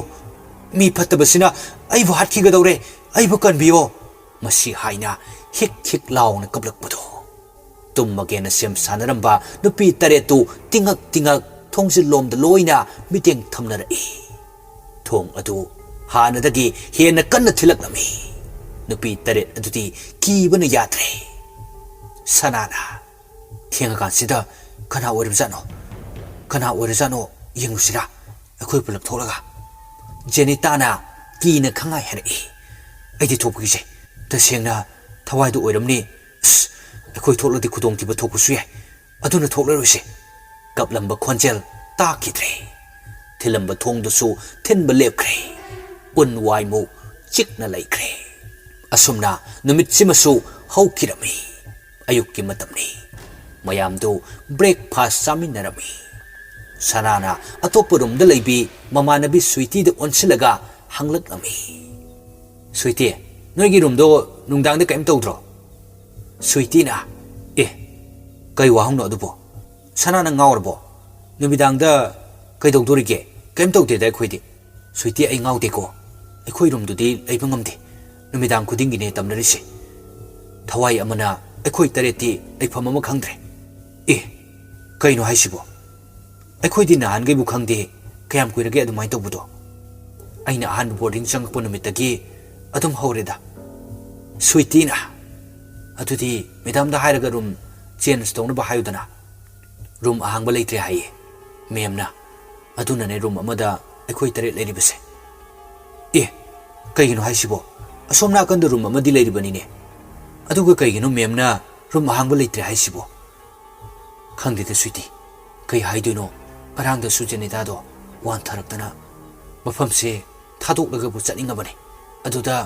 ꯃꯤ ꯐꯠꯇꯕꯁꯤꯅ ꯑꯩꯕꯨ ꯍꯥꯠꯈꯤꯒꯗꯧꯔꯦ, ꯑꯩꯕꯨ ꯀꯟꯕꯤꯌꯣ꯫" ꯃꯁꯤ ꯍꯥꯏꯅ ꯍꯤꯛ ꯍꯤꯛ ꯂꯥꯎꯅ ꯀꯞꯂꯛꯄꯗꯣ꯫ ꯇꯨꯝꯃꯒꯦꯅ ꯁꯦꯝ ꯁꯥꯟꯅꯔꯝꯕ ꯅꯨꯄꯤ ꯇꯔꯦꯠꯇꯨ ꯇꯤꯉꯛ ꯇꯤꯉꯛ ꯊꯣꯡꯖꯤꯜꯂꯣꯝꯗ ꯂꯣꯏꯅ ꯃꯤꯠꯌꯦꯡ ꯊꯝꯅꯔꯛꯏ꯫ ꯊꯣꯡ ꯑꯗꯨ ꯍꯥꯟꯅꯗꯒꯤ ꯍꯦꯟꯅ ꯀꯟꯅ ꯊꯤꯜꯂꯛꯂꯝꯃꯤ꯫ ꯅꯨꯄꯤ ꯇꯔꯦꯠ ꯑꯗꯨꯗꯤ ꯀꯤꯕꯅ ꯌꯥꯗ꯭ꯔꯦ꯫ ꯁꯅꯥꯅ, "ꯊꯦꯡꯉꯀꯥꯟꯁꯤꯗ ꯀꯅꯥ ꯑꯣꯏꯔꯕꯖꯥꯠꯅꯣ? ꯀꯅꯥ ꯑꯣꯏꯔꯖꯥꯠꯅꯣ? ꯌꯦꯡꯉꯨꯁꯤꯔꯥ ꯑꯩꯈꯣꯏ ꯄꯨꯂꯞ ꯊꯣꯛꯂꯒ?" ꯖꯦꯅꯤꯇꯥꯅ ꯀꯤꯅ ꯈꯪꯉꯥꯏ ꯍꯥꯏꯔꯛꯏ꯫ "ꯑꯩꯗꯤ ꯊꯣꯛꯄ ꯀꯤꯖꯩ꯫ ꯇꯁꯦꯡꯅ ꯊꯋꯥꯏꯗꯨ ꯑꯣꯏꯔꯝꯅꯤ꯫ ꯑꯁ, ꯑꯩꯈꯣꯏ ꯊꯣꯛꯂꯗꯤ ꯈꯨꯗꯣꯡꯊꯤꯕ ꯊꯣꯛꯄꯁꯨ ꯌꯥꯏ꯫ ꯑꯗꯨꯅ ꯊꯣꯛꯂꯔꯣꯏꯁꯦ꯫" ꯀꯞꯂꯝꯕ ꯈꯣꯟꯖꯦꯜ ꯇꯥꯈꯤꯗ꯭ꯔꯦ꯫ ꯊꯤꯜꯂꯝꯕ ꯊꯣꯡꯗꯨꯁꯨ ꯊꯤꯟꯕ ꯂꯦꯞꯈ꯭ꯔꯦ꯫ ꯎꯟ ꯋꯥꯏꯃꯨꯛ ꯆꯤꯛꯅ ꯂꯩꯈ꯭ꯔꯦ꯫ ꯑꯁꯨꯝꯅ ꯅꯨꯃꯤꯠꯁꯤꯃꯁꯨ ꯍꯧꯈꯤꯔꯝꯃꯤ꯫ ꯑꯌꯨꯛꯀꯤ ꯃꯇꯝꯅꯤ꯫ ꯃꯌꯥꯝꯗꯨ breakfast ꯆꯥꯃꯤꯟꯅꯔꯝꯃꯤ꯫ ꯁꯅꯥꯅ ꯑꯇꯣꯞꯄ ꯔꯨꯝꯗ ꯂꯩꯕꯤ ꯃꯃꯥꯟꯅꯕꯤ ꯁ꯭ꯋꯤꯇꯤꯗ ꯑꯣꯟꯁꯤꯜꯂꯒ ꯍꯪꯂꯛꯂꯝꯃꯤ, "ꯁ꯭ꯋꯤꯇꯤ, ꯅꯣꯏꯒꯤ ꯔꯨꯝꯗꯣ ꯅꯨꯡꯗꯥꯡꯗ ꯀꯔꯤꯝ ꯇꯧꯗ꯭ꯔꯣ?" ꯁ꯭ꯋꯤꯇꯤꯅ, "ꯑꯦ, ꯀꯩ ꯋꯥꯍꯪꯅꯣ ꯑꯗꯨꯕꯣ? ꯁꯅꯥ, ꯅꯪ ꯉꯥꯎꯔꯕꯣ? ꯅꯨꯃꯤꯗꯥꯡꯗ ꯀꯩꯗꯧꯗꯣꯔꯤꯒꯦ? ꯀꯩꯝ ꯇꯧꯗꯦꯗ ꯑꯩꯈꯣꯏꯗꯤ꯫" "ꯁ꯭ꯋꯤꯇꯤ, ꯑꯩ ꯉꯥꯎꯗꯦꯀꯣ꯫ ꯑꯩꯈꯣꯏ ꯔꯨꯝꯗꯨꯗꯤ ꯂꯩꯕ ꯉꯝꯗꯦ꯫ ꯅꯨꯃꯤꯗꯥꯡ ꯈꯨꯗꯤꯡꯒꯤꯅꯦ ꯇꯝꯅꯔꯤꯁꯦ꯫ ꯊꯋꯥꯏ ꯑꯃꯅ ꯑꯩꯈꯣꯏ ꯇꯔꯦꯠꯇꯤ ꯂꯩꯐꯝ ꯑꯃ ꯈꯪꯗ꯭ꯔꯦ꯫" "ꯑꯦ, ꯀꯩꯅꯣ ꯍꯥꯏꯁꯤꯕꯣ? ꯑꯩꯈꯣꯏꯗꯤ ꯅꯍꯥꯟꯈꯩꯕꯨ ꯈꯪꯗꯦ꯫ ꯀꯌꯥꯝ ꯀꯨꯏꯔꯒꯦ ꯑꯗꯨꯃꯥꯏꯅ ꯇꯧꯕꯗꯣ?" "ꯑꯩꯅ ꯑꯍꯥꯟꯕ boarding ꯆꯪꯉꯛꯄ ꯅꯨꯃꯤꯠꯇꯒꯤ ꯑꯗꯨꯝ ꯍꯧꯔꯦꯗ꯫" ꯁ꯭ꯋꯤꯇꯤꯅ, "ꯑꯗꯨꯗꯤ ꯃꯦꯗꯥꯝꯗ ꯍꯥꯏꯔꯒ ꯔꯨꯝ change ꯇꯧꯅꯕ ꯍꯥꯏꯌꯨꯗꯅ꯫" "ꯔꯨꯝ ꯑꯍꯥꯡꯕ ꯂꯩꯇ꯭ꯔꯦ ꯍꯥꯏꯌꯦ ꯃꯦꯝꯅ꯫ ꯑꯗꯨꯅꯅꯦ ꯔꯨꯝ ꯑꯃꯗ ꯑꯩꯈꯣꯏ ꯇꯔꯦꯠ ꯂꯩꯔꯤꯕꯁꯦ꯫" "ꯑꯦ, ꯀꯩꯒꯤꯅꯣ ꯍꯥꯏꯁꯤꯕꯣ? ꯑꯁꯣꯝ ꯅꯥꯀꯟꯗ ꯔꯨꯝ ꯑꯃꯗꯤ ꯂꯩꯔꯤꯕꯅꯤꯅꯦ꯫ ꯑꯗꯨꯒ ꯀꯩꯒꯤꯅꯣ ꯃꯦꯝꯅ ꯔꯨꯝ ꯑꯍꯥꯡꯕ ꯂꯩꯇ꯭ꯔꯦ ꯍꯥꯏꯁꯤꯕꯣ?" "ꯈꯪꯗꯦꯗ ꯁ꯭ꯋꯤꯇꯤ, ꯀꯩ ꯍꯥꯏꯗꯣꯏꯅꯣ? ꯉꯔꯥꯡꯗꯁꯨ ꯖꯦꯅꯤꯇꯥꯗꯣ ꯋꯥꯟꯊꯔꯛꯇꯅ ꯃꯐꯝꯁꯦ ꯊꯥꯗꯣꯛꯂꯒꯕꯨ ꯆꯠꯅꯤꯡꯉꯕꯅꯤ꯫ ꯑꯗꯨꯗ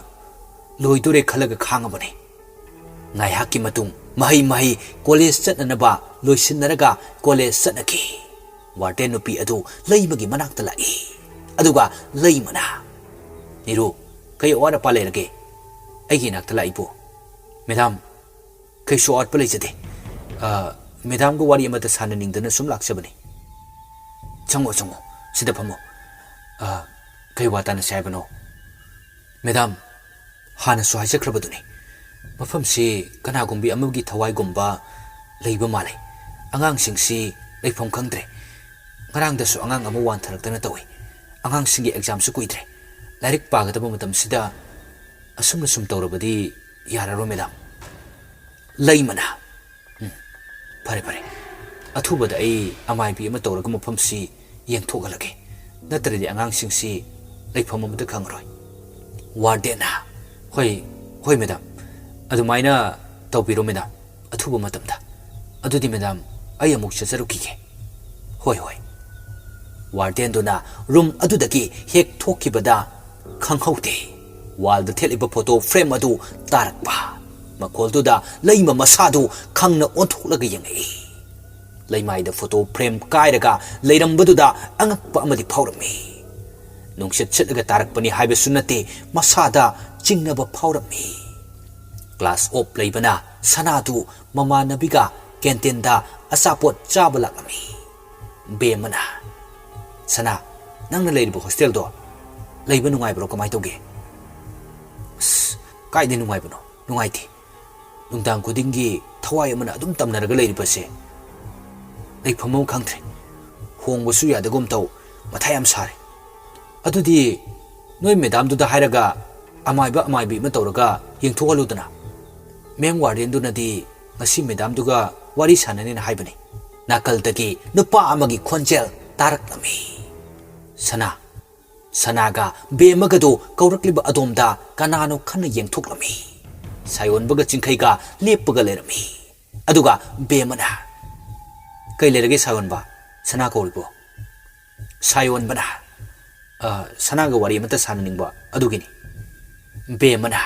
ꯂꯣꯏꯗꯣꯔꯦ ꯈꯜꯂꯒ ꯈꯥꯡꯉꯕꯅꯤ꯫" ꯉꯥꯏꯍꯥꯛꯀꯤ ꯃꯇꯨꯡ ꯃꯍꯩ ꯃꯍꯩ ꯀꯣꯂꯦꯖ ꯆꯠꯅꯅꯕ ꯂꯣꯏꯁꯤꯟꯅꯔꯒ ꯀꯣꯂꯦꯖ ꯆꯠꯅꯈꯤ꯫ ꯋꯥꯔꯗꯦꯟ ꯅꯨꯄꯤ ꯑꯗꯨ ꯂꯩꯃꯒꯤ ꯃꯅꯥꯛꯇ ꯂꯥꯛꯏ꯫ ꯑꯗꯨꯒ ꯂꯩꯃꯅ, "ꯅꯤꯔꯨ, ꯀꯩ ꯑꯋꯥꯠ ꯑꯄꯥ ꯂꯩꯔꯒꯦ?" "ꯑꯩꯒꯤ ꯏꯅꯥꯛꯇ ꯂꯥꯛꯏꯕꯨ?" "ꯃꯦꯗꯥꯝ, ꯀꯩꯁꯨ ꯑꯋꯥꯠꯄ ꯂꯩꯖꯗꯦ꯫ ꯑ, ꯃꯦꯗꯥꯝꯒ ꯋꯥꯔꯤ ꯑꯃꯇ ꯁꯥꯟꯅꯅꯤꯡꯗꯅ ꯁꯨꯝ ꯂꯥꯛꯆꯕꯅꯤ꯫" "ꯆꯪꯉꯣ, ꯆꯪꯉꯣ, ꯁꯤꯗ ꯐꯝꯃꯣ꯫ ꯑ, ꯀꯩ ꯋꯥ ꯇꯥꯟꯅꯁꯦ ꯍꯥꯏꯕꯅꯣ?" "ꯃꯦꯗꯥꯝ, ꯍꯥꯟꯅꯁꯨ ꯍꯥꯏꯖꯈ꯭ꯔꯕꯗꯨꯅꯤ, ꯃꯐꯝꯁꯤ ꯀꯅꯥꯒꯨꯝꯕꯤ ꯑꯃꯒꯤ ꯊꯋꯥꯏꯒꯨꯝꯕ ꯂꯩꯕ ꯃꯥꯜꯂꯦ꯫ ꯑꯉꯥꯡꯁꯤꯡꯁꯤ ꯂꯩꯐꯝ ꯈꯪꯗ꯭ꯔꯦ꯫ ꯉꯔꯥꯡꯗꯁꯨ ꯑꯉꯥꯡ ꯑꯃ ꯋꯥꯟꯊꯔꯛꯇꯅ ꯇꯧꯏ꯫ ꯑꯉꯥꯡꯁꯤꯡꯒꯤ examꯁꯨ ꯀꯨꯏꯗ꯭ꯔꯦ꯫ ꯂꯥꯏꯔꯤꯛ ꯄꯥꯒꯗꯕ ꯃꯇꯝꯁꯤꯗ ꯑꯁꯨꯝꯅ ꯁꯨꯝ ꯇꯧꯔꯕꯗꯤ ꯌꯥꯔꯔꯣꯏ, ꯃꯦꯗꯥꯝ꯫" ꯂꯩꯃꯅ, "ꯎꯝ, ꯐꯔꯦ, ꯐꯔꯦ꯫ ꯑꯊꯨꯕꯗ ꯑꯩ ꯑꯃꯥꯏꯕꯤ ꯑꯃ ꯇꯧꯔꯒ ꯃꯐꯝꯁꯤ ꯌꯦꯡꯊꯣꯛꯍꯜꯂꯒꯦ꯫ ꯅꯠꯇ꯭ꯔꯗꯤ ꯑꯉꯥꯡꯁꯤꯡꯁꯤ ꯂꯩꯐꯝ ꯑꯃꯗ ꯈꯪꯉꯔꯣꯏ꯫" ꯋꯥꯔꯗꯦꯟꯅ, "ꯍꯣꯏ, ꯍꯣꯏ, ꯃꯦꯗꯥꯝ꯫ ꯑꯗꯨꯃꯥꯏꯅ ꯇꯧꯕꯤꯔꯣ, ꯃꯦꯗꯥꯝ꯫ ꯑꯊꯨꯕ ꯃꯇꯝꯗ꯫ ꯑꯗꯨꯗꯤ, ꯃꯦꯗꯥꯝ, ꯑꯩ ꯑꯃꯨꯛ ꯆꯠꯆꯔꯨꯈꯤꯒꯦ꯫" "ꯍꯣꯏ, ꯍꯣꯏ꯫" ꯋꯥꯔꯗꯦꯟꯗꯨꯅ ꯔꯨꯝ ꯑꯗꯨꯗꯒꯤ ꯍꯦꯛ ꯊꯣꯛꯈꯤꯕꯗ ꯈꯪꯍꯧꯗꯦ, ꯋꯥꯜꯗ ꯊꯦꯠꯂꯤꯕ ꯐꯣꯇꯣ ꯐ꯭ꯔꯦꯝ ꯑꯗꯨ ꯇꯥꯔꯛꯄ꯫ ꯃꯈꯣꯜꯗꯨꯗ ꯂꯩꯃ ꯃꯁꯥꯗꯨ ꯈꯪꯅ ꯑꯣꯟꯊꯣꯛꯂꯒ ꯌꯦꯡꯉꯛꯏ꯫ ꯂꯩꯃꯥꯏꯗ ꯐꯣꯇꯣ ꯐ꯭ꯔꯦꯝ ꯀꯥꯏꯔꯒ ꯂꯩꯔꯝꯕꯗꯨꯗ ꯑꯉꯛꯄ ꯑꯃꯗꯤ ꯐꯥꯎꯔꯝꯃꯤ꯫ ꯅꯨꯡꯁꯤꯠ ꯁꯤꯠꯂꯒ ꯇꯥꯔꯛꯄꯅꯤ ꯍꯥꯏꯕꯁꯨ ꯅꯠꯇꯦ, ꯃꯁꯥꯗ ꯆꯤꯡꯅꯕ ꯐꯥꯎꯔꯝꯃꯤ꯫ ꯀ꯭ꯂꯥꯁ ꯑꯣꯞ ꯂꯩꯕꯅ ꯁꯅꯥꯗꯨ ꯃꯃꯥꯟꯅꯕꯤꯒ ꯀꯦꯟꯇꯤꯟꯗ ꯑꯆꯥꯄꯣꯠ ꯆꯥꯕ ꯂꯥꯛꯂꯝꯃꯤ꯫ ꯕꯦꯝꯃꯅ, "ꯁꯅꯥ, ꯅꯪꯅ ꯂꯩꯔꯤꯕ ꯍꯣꯁꯇꯦꯜꯗꯣ ꯂꯩꯕ ꯅꯨꯡꯉꯥꯏꯕ꯭ꯔꯣ? ꯀꯃꯥꯏꯅ ꯇꯧꯒꯦ?" "ꯑꯁ, ꯀꯥꯏꯗ ꯅꯨꯡꯉꯥꯏꯕꯅꯣ? ꯅꯨꯡꯉꯥꯏꯇꯦ꯫ ꯅꯨꯡꯗꯥꯡ ꯈꯨꯗꯤꯡꯒꯤ ꯊꯋꯥꯏ ꯑꯃꯅ ꯑꯗꯨꯝ ꯇꯝꯅꯔꯒ ꯂꯩꯔꯤꯕꯁꯦ ꯂꯩꯐꯝ ꯑꯃ ꯈꯪꯗ꯭ꯔꯦ꯫ ꯍꯣꯡꯕꯁꯨ ꯌꯥꯗꯒꯨꯝ ꯇꯧ, ꯃꯊꯥ ꯌꯥꯝ ꯁꯥꯔꯦ꯫ ꯑꯗꯨꯗꯤ ꯅꯣꯏ ꯃꯦꯗꯥꯝꯗꯨꯗ ꯍꯥꯏꯔꯒ ꯑꯃꯥꯏꯕ ꯑꯃꯥꯏꯕꯤ ꯑꯃ ꯇꯧꯔꯒ ꯌꯦꯡꯊꯣꯛꯍꯜꯂꯨꯗꯅ꯫ ꯃꯦꯝ ꯋꯥꯔꯗꯦꯟꯗꯨꯅꯗꯤ ꯉꯁꯤ ꯃꯦꯗꯥꯝꯗꯨꯒ ꯋꯥꯔꯤ ꯁꯥꯟꯅꯅꯤꯅ ꯍꯥꯏꯕꯅꯤ꯫" ꯅꯥꯀꯜꯗꯒꯤ ꯅꯨꯄꯥ ꯑꯃꯒꯤ ꯈꯣꯟꯖꯦꯜ ꯇꯥꯔꯛꯂꯝꯃꯤ꯫ "ꯁꯅꯥ, ꯁꯅꯥꯒ ꯕꯦꯝꯃꯒꯗꯨ ꯀꯧꯔꯛꯂꯤꯕ ꯑꯗꯣꯝꯗ ꯀꯅꯥꯅꯣ ꯈꯟꯅ ꯌꯦꯡꯊꯣꯛꯂꯝꯃꯤ꯫ ꯁꯥꯌꯣꯟꯕꯒ ꯆꯤꯡꯈꯩꯒ ꯂꯦꯞꯄꯒ ꯂꯩꯔꯝꯃꯤ꯫" ꯑꯗꯨꯒ ꯕꯦꯝꯃꯅ, "ꯀꯩ ꯂꯩꯔꯒꯦ ꯁꯥꯌꯣꯟꯕ? ꯁꯅꯥ ꯀꯧꯔꯤꯕꯣ?" ꯁꯥꯌꯣꯟꯕꯅ, "ꯑ, ꯁꯅꯥꯒ ꯋꯥꯔꯤ ꯑꯃꯇ ꯁꯥꯟꯅꯅꯤꯡꯕ ꯑꯗꯨꯒꯤꯅꯤ꯫" ꯕꯦꯝꯃꯅ,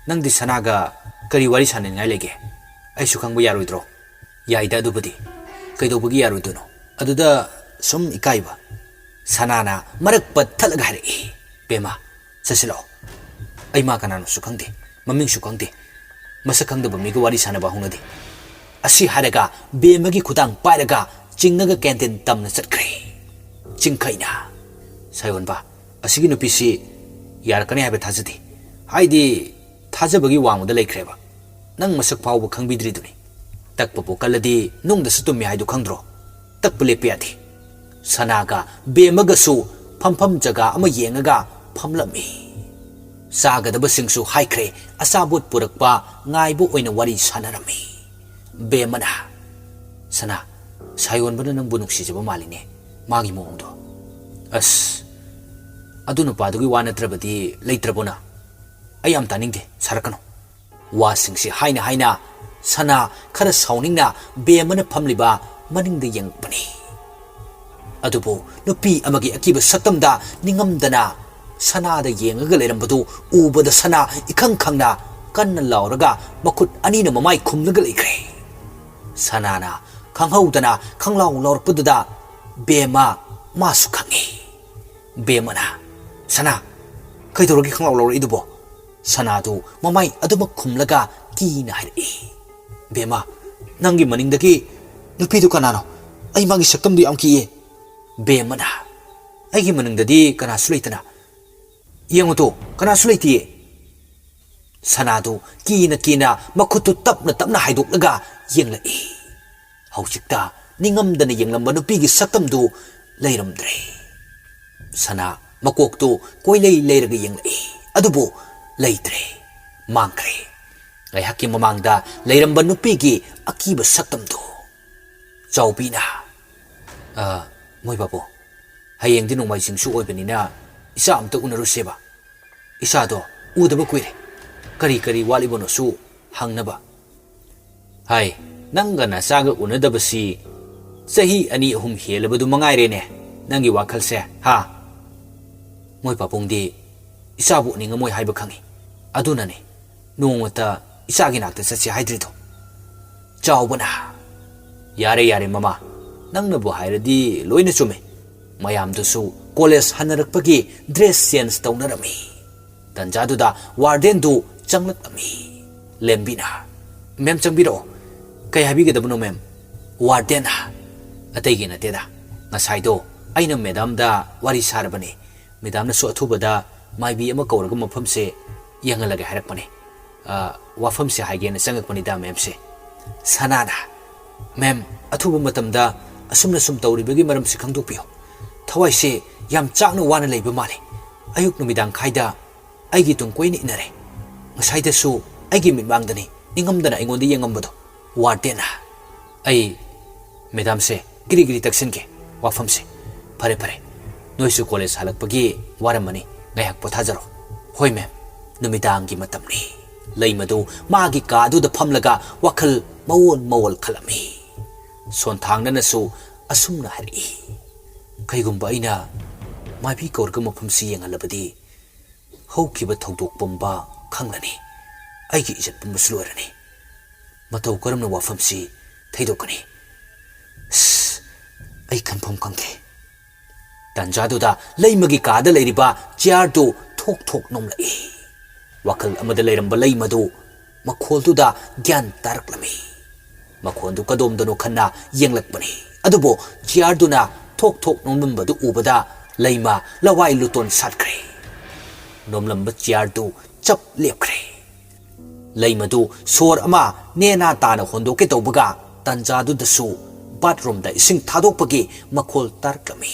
"ꯅꯪꯗꯤ ꯁꯅꯥꯒ ꯀꯔꯤ ꯋꯥꯔꯤ ꯁꯥꯟꯅꯅꯤꯡꯉꯥꯏ ꯂꯩꯒꯦ? ꯑꯩꯁꯨ ꯈꯪꯕ ꯌꯥꯔꯣꯏꯗ꯭ꯔꯣ?" "ꯌꯥꯏꯗ ꯑꯗꯨꯕꯨꯗꯤ꯫ ꯀꯩꯗꯧꯕꯒꯤ ꯌꯥꯔꯣꯏꯗꯣꯏꯅꯣ? ꯑꯗꯨꯗ ꯁꯨꯝ ꯏꯀꯥꯏꯕ꯫" ꯁꯅꯥꯅ ꯃꯔꯛ ꯄꯠꯊꯠꯂꯒ ꯍꯥꯏꯔꯛꯏ, "ꯕꯦꯝꯃ, ꯆꯠꯁꯤꯜꯂꯛꯑꯣ꯫ ꯑꯩ ꯃꯥ ꯀꯅꯥꯅꯣꯁꯨ ꯈꯪꯗꯦ, ꯃꯃꯤꯡꯁꯨ ꯈꯪꯗꯦ, ꯃꯁꯛ ꯈꯪꯗꯕ ꯃꯤꯒ ꯋꯥꯔꯤ ꯁꯥꯟꯅꯕ ꯍꯧꯅꯗꯦ꯫" ꯑꯁꯤ ꯍꯥꯏꯔꯒ ꯕꯦꯝꯃꯒꯤ ꯈꯨꯗꯥꯡ ꯄꯥꯏꯔꯒ ꯆꯤꯡꯉꯒ ꯀꯦꯟꯇꯤꯟ ꯇꯝꯅ ꯆꯠꯈ꯭ꯔꯦ꯫ ꯆꯤꯡꯈꯩꯅ, "ꯁꯥꯌꯣꯟꯕ, ꯑꯁꯤꯒꯤ ꯅꯨꯄꯤꯁꯤ ꯌꯥꯔꯛꯀꯅꯤ ꯍꯥꯏꯕ ꯊꯥꯖꯗꯦ꯫ ꯍꯥꯏꯗꯤ, ꯊꯥꯖꯕꯒꯤ ꯋꯥꯡꯃꯗ ꯂꯩꯈ꯭ꯔꯦꯕ꯫ ꯅꯪ ꯃꯁꯛ ꯐꯥꯎꯕ ꯈꯪꯕꯤꯗ꯭ꯔꯤꯗꯨꯅꯤ꯫ ꯇꯛꯄꯕꯨ ꯀꯜꯂꯗꯤ ꯅꯨꯡꯗꯁꯨ ꯇꯨꯝꯃꯤ ꯍꯥꯏꯗꯨ ꯈꯪꯗ꯭ꯔꯣ? ꯇꯛꯄ ꯂꯦꯞꯄ ꯌꯥꯗꯦ꯫" ꯁꯅꯥꯒ ꯕꯦꯝꯃꯒꯁꯨ ꯐꯝꯐꯝ ꯖꯒꯥ ꯑꯃ ꯌꯦꯡꯉꯒ ꯐꯝꯂꯝꯃꯤ꯫ ꯆꯥꯒꯗꯕꯁꯤꯡꯁꯨ ꯍꯥꯏꯈ꯭ꯔꯦ, ꯑꯆꯥꯄꯣꯠ ꯄꯨꯔꯛꯄ ꯉꯥꯏꯕ ꯑꯣꯏꯅ ꯋꯥꯔꯤ ꯁꯥꯟꯅꯔꯝꯃꯤ꯫ ꯕꯦꯝꯃꯅ, "ꯁꯅꯥ, ꯁꯥꯌꯣꯟꯕꯅ ꯅꯪꯕꯨ ꯅꯨꯡꯁꯤꯖꯕ ꯃꯥꯜꯂꯤꯅꯦ, ꯃꯥꯒꯤ ꯃꯑꯣꯡꯗꯣ꯫" "ꯑꯁ, ꯑꯗꯨ ꯅꯨꯄꯥꯗꯨꯒꯤ ꯋꯥ ꯅꯠꯇ꯭ꯔꯕꯗꯤ ꯂꯩꯇ꯭ꯔꯕꯣꯅ? ꯑꯩ ꯌꯥꯝ ꯇꯥꯅꯤꯡꯗꯦ, ꯁꯥꯔꯛꯀꯅꯨ꯫" ꯋꯥꯁꯤꯡꯁꯤ ꯍꯥꯏꯅ ꯍꯥꯏꯅ ꯁꯅꯥ ꯈꯔ ꯁꯥꯎꯅꯤꯡꯅ ꯕꯦꯝꯃꯅ ꯐꯝꯂꯤꯕ ꯃꯅꯤꯡꯗ ꯌꯦꯡꯂꯛꯄꯅꯤ꯫ ꯑꯗꯨꯕꯨ ꯅꯨꯄꯤ ꯑꯃꯒꯤ ꯑꯀꯤꯕ ꯁꯛꯇꯝꯗ ꯅꯤꯡꯉꯝꯗꯅ ꯁꯅꯥꯗ ꯌꯦꯡꯉꯒ ꯂꯩꯔꯝꯕꯗꯨ ꯎꯕꯗ ꯁꯅꯥ ꯏꯈꯪ ꯈꯪꯅ ꯀꯟꯅ ꯂꯥꯎꯔꯒ ꯃꯈꯨꯠ ꯑꯅꯤꯅ ꯃꯃꯥꯏ ꯈꯨꯝꯂꯒ ꯂꯩꯈ꯭ꯔꯦ꯫ ꯁꯅꯥꯅ ꯈꯪꯍꯧꯗꯅ ꯈꯪꯂꯥꯎ ꯂꯥꯎꯔꯛꯄꯗꯨꯗ ꯕꯦꯝꯃ ꯃꯥꯁꯨ ꯈꯪꯉꯤ꯫ ꯕꯦꯝꯃꯅ, "ꯁꯅꯥ, ꯀꯩꯗꯧꯔꯒꯦ ꯈꯪꯂꯥꯎ ꯂꯥꯎꯔꯛꯏꯗꯨꯕꯣ?" ꯁꯅꯥꯗꯨ ꯃꯃꯥꯏ ꯑꯗꯨꯃꯛ ꯈꯨꯝꯂꯒ ꯀꯤꯅ ꯍꯥꯏꯔꯛꯏ꯫ "ꯕꯦꯝꯃ, ꯅꯪꯒꯤ ꯃꯅꯤꯡꯗꯒꯤ ꯅꯨꯄꯤꯗꯨ ꯀꯅꯥꯅꯣ? ꯑꯩ ꯃꯥꯒꯤ ꯁꯛꯇꯝꯗꯨ ꯌꯥꯝ ꯀꯤꯌꯦ꯫" ꯕꯦꯝꯃꯅ, "ꯑꯩꯒꯤ ꯃꯅꯤꯡꯗꯗꯤ ꯀꯅꯥꯁꯨ ꯂꯩꯇꯅ, ꯌꯦꯡꯉꯨ ꯇꯨ, ꯀꯅꯥꯁꯨ ꯂꯩꯇꯤꯌꯦ꯫" ꯁꯅꯥꯗꯨ ꯀꯤꯅ ꯀꯤꯅ ꯃꯈꯨꯠꯇꯨ ꯇꯞꯅ ꯇꯞꯅ ꯍꯥꯏꯗꯣꯛꯂꯒ ꯌꯦꯡꯂꯛꯏ꯫ ꯍꯧꯖꯤꯛꯇ ꯅꯤꯡꯉꯝꯗꯅ ꯌꯦꯡꯂꯝꯕ ꯅꯨꯄꯤꯒꯤ ꯁꯛꯇꯝꯗꯨ ꯂꯩꯔꯝꯗ꯭ꯔꯦ꯫ ꯁꯅꯥ ꯃꯀꯣꯛꯇꯨ ꯀꯣꯏꯂꯩ ꯂꯩꯔꯒ ꯌꯦꯡꯂꯛꯏ, ꯑꯗꯨꯕꯨ ꯂꯩꯇ꯭ꯔꯦ, ꯃꯥꯡꯈ꯭ꯔꯦ꯫ ꯉꯥꯏꯍꯥꯛꯀꯤ ꯃꯃꯥꯡꯗ ꯂꯩꯔꯝꯕ ꯅꯨꯄꯤꯒꯤ ꯑꯀꯤꯕ ꯁꯛꯇꯝꯗꯨ꯫ ꯆꯥꯎꯕꯤꯅ, "ꯑ, ꯃꯣꯏ ꯕꯥꯕꯨ, ꯍꯌꯦꯡꯗꯤ ꯅꯣꯡꯃꯥꯏꯖꯤꯡꯁꯨ ꯑꯣꯏꯕꯅꯤꯅ ꯏꯆꯥ ꯑꯝꯇ ꯎꯅꯔꯨꯁꯦꯕ꯫ ꯏꯆꯥꯗꯣ ꯎꯗꯕ ꯀꯨꯏꯔꯦ꯫ ꯀꯔꯤ ꯀꯔꯤ ꯋꯥꯠꯂꯤꯕꯅꯣꯁꯨ ꯍꯪꯅꯕ꯫" "ꯍꯥꯏ, ꯅꯪꯒ ꯅꯆꯥꯒ ꯎꯅꯗꯕꯁꯤ ꯆꯍꯤ ꯑꯅꯤ ꯑꯍꯨꯝ ꯍꯦꯜꯂꯕꯗꯨ ꯃꯉꯥꯏꯔꯦꯅꯦ ꯅꯪꯒꯤ ꯋꯥꯈꯜꯁꯦ, ꯍꯥ?" ꯃꯣꯏ ꯄꯥꯕꯨꯡꯗꯤ ꯏꯆꯥꯕꯨ ꯎꯅꯤꯡꯉꯝꯃꯣꯏ ꯍꯥꯏꯕ ꯈꯪꯏ꯫ ꯑꯗꯨꯅꯅꯤ ꯅꯣꯡꯃꯇ ꯏꯆꯥꯒꯤ ꯅꯥꯛꯇ ꯆꯠꯁꯦ ꯍꯥꯏꯗ꯭ꯔꯤꯗꯣ꯫ ꯆꯥꯎꯕꯅ, "ꯌꯥꯔꯦ, ꯌꯥꯔꯦ ꯃꯃꯥ, ꯅꯪꯅꯕꯨ ꯍꯥꯏꯔꯗꯤ ꯂꯣꯏꯅ ꯆꯨꯝꯃꯤ꯫" ꯃꯌꯥꯝꯗꯨꯁꯨ ꯀꯣꯂꯦꯖ ꯍꯟꯅꯔꯛꯄꯒꯤ ꯗ꯭ꯔꯦꯁ ꯆꯦꯟꯖ ꯇꯧꯅꯔꯝꯃꯤ꯫ ꯇꯟꯖꯥꯗꯨꯗ ꯋꯥꯔꯗꯦꯟꯗꯨ ꯆꯪꯂꯛꯂꯝꯃꯤ꯫ ꯂꯦꯝꯕꯤꯅ, "ꯃꯦꯝ, ꯆꯪꯕꯤꯔꯛꯑꯣ꯫" "ꯀꯩ ꯍꯥꯏꯕꯤꯒꯗꯕꯅꯣ ꯃꯦꯝ?" ꯋꯥꯔꯗꯦꯟꯅ, "ꯑꯇꯩꯒꯤ ꯅꯠꯇꯦꯗ, ꯉꯁꯥꯏꯗꯣ ꯑꯩꯅ ꯃꯦꯗꯥꯝꯗ ꯋꯥꯔꯤ ꯁꯥꯔꯕꯅꯤ꯫ ꯃꯦꯗꯥꯝꯅꯁꯨ ꯑꯊꯨꯕꯗ ꯃꯥꯏꯕꯤ ꯑꯃ ꯀꯧꯔꯒ ꯃꯐꯝꯁꯦ ꯌꯦꯡꯍꯜꯂꯒꯦ ꯍꯥꯏꯔꯛꯄꯅꯤ꯫ ꯑ, ꯋꯥꯐꯝꯁꯦ ꯍꯥꯏꯒꯦꯅ ꯆꯪꯉꯛꯄꯅꯤꯗ ꯃꯦꯝꯁꯦ꯫" ꯁꯅꯥꯅ, "ꯃꯦꯝ, ꯑꯊꯨꯕ ꯃꯇꯝꯗ ꯑꯁꯨꯝꯅ ꯁꯨꯝ ꯇꯧꯔꯤꯕꯒꯤ ꯃꯔꯝꯁꯤ ꯈꯪꯗꯣꯛꯄꯤꯌꯨ꯫ ꯊꯋꯥꯏꯁꯦ ꯌꯥꯝ ꯆꯥꯛꯅ ꯋꯥꯅ ꯂꯩꯕ ꯃꯥꯜꯂꯤ꯫ ꯑꯌꯨꯛ ꯅꯨꯃꯤꯗꯥꯡ ꯈꯥꯏꯗ ꯑꯩꯒꯤ ꯇꯨꯡ ꯀꯣꯏꯅ ꯏꯟꯅꯔꯦ꯫ ꯉꯁꯥꯏꯗꯁꯨ ꯑꯩꯒꯤ ꯃꯤꯠꯃꯥꯡꯗꯅꯤ ꯅꯤꯡꯉꯝꯗꯅ ꯑꯩꯉꯣꯟꯗ ꯌꯦꯡꯉꯝꯕꯗꯣ꯫" ꯋꯥꯔꯗꯦꯟꯅ, "ꯑꯩ ꯃꯦꯗꯥꯝꯁꯦ ꯀꯤꯔꯤ ꯀꯤꯔꯤ ꯇꯛꯁꯤꯟꯒꯦ ꯋꯥꯐꯝꯁꯦ꯫ ꯐꯔꯦ, ꯐꯔꯦ, ꯅꯣꯏꯁꯨ ꯀꯣꯂꯦꯖ ꯍꯜꯂꯛꯄꯒꯤ ꯋꯥꯔꯝꯃꯅꯤ, ꯉꯥꯏꯍꯥꯛ ꯄꯣꯊꯥꯖꯔꯣ꯫" "ꯍꯣꯏ ꯃꯦꯝ꯫" ꯅꯨꯃꯤꯗꯥꯡꯒꯤ ꯃꯇꯝꯅꯤ꯫ ꯂꯩꯃꯗꯨ ꯃꯥꯒꯤ ꯀꯥ ꯑꯗꯨꯗ ꯐꯝꯂꯒ ꯋꯥꯈꯜ ꯃꯑꯣꯟ ꯃꯑꯣꯜ ꯈꯜꯂꯝꯃꯤ꯫ ꯁꯣꯟꯊꯥꯡꯅꯅꯁꯨ ꯑꯁꯨꯝꯅ ꯍꯥꯏꯔꯛꯏ, "ꯀꯩꯒꯨꯝꯕ ꯑꯩꯅ ꯃꯥꯏꯕꯤ ꯀꯧꯔꯒ ꯃꯐꯝꯁꯤ ꯌꯦꯡꯍꯜꯂꯕꯗꯤ ꯍꯧꯈꯤꯕ ꯊꯧꯗꯣꯛ ꯄꯨꯝꯕ ꯈꯪꯂꯅꯤ꯫ ꯑꯩꯒꯤ ꯏꯖꯠ ꯄꯨꯝꯕꯁꯨ ꯂꯣꯏꯔꯅꯤ꯫ ꯃꯇꯧ ꯀꯔꯝꯅ ꯋꯥꯐꯝꯁꯤ ꯊꯩꯗꯣꯛꯀꯅꯤ? ꯑꯁ, ꯑꯩ ꯈꯟꯐꯝ ꯈꯪꯗꯦ꯫ ꯇꯥꯟꯖꯥꯗꯨꯗ ꯂꯩꯃꯒꯤ ꯀꯥꯗ ꯂꯩꯔꯤꯕ ꯆꯤꯌꯥꯔꯗꯨ ꯊꯣꯛ ꯊꯣꯛ ꯅꯣꯝꯂꯛꯏ꯫ ꯋꯥꯈꯜ ꯑꯃꯗ ꯂꯩꯔꯝꯕ ꯂꯩꯃꯗꯨ ꯃꯈꯣꯜꯗꯨꯗ ꯒ꯭ꯌꯥꯟ ꯇꯥꯔꯛꯂꯝꯃꯤ꯫ ꯃꯈꯣꯟꯗꯨ ꯀꯗꯣꯝꯗꯅꯣ ꯈꯟꯅ ꯌꯦꯡꯂꯛꯄꯅꯤ꯫ ꯑꯗꯨꯕꯨ ꯆꯤꯌꯥꯔꯗꯨꯅ ꯊꯣꯛ ꯊꯣꯛ ꯅꯣꯝꯂꯝꯕꯗꯨ ꯎꯕꯗ ꯂꯩꯃ ꯂꯋꯥꯏ ꯂꯨꯇꯣꯟ ꯁꯥꯠꯈ꯭ꯔꯦ꯫ ꯅꯣꯝꯂꯝꯕ ꯆꯤꯌꯥꯔꯗꯨ ꯆꯞ ꯂꯦꯞꯈ꯭ꯔꯦ꯫ ꯂꯩꯃꯗꯨ ꯁꯣꯔ ꯑꯃ ꯅꯦꯅꯥ ꯇꯥꯅ ꯍꯣꯟꯗꯣꯛꯀꯦ ꯇꯧꯕꯒ ꯇꯥꯟꯖꯥꯗꯨꯗꯁꯨ ꯕꯥꯠꯔꯨꯝꯗ ꯏꯁꯤꯡ ꯊꯥꯗꯣꯛꯄꯒꯤ ꯃꯈꯣꯜ ꯇꯥꯔꯛꯂꯝꯃꯤ꯫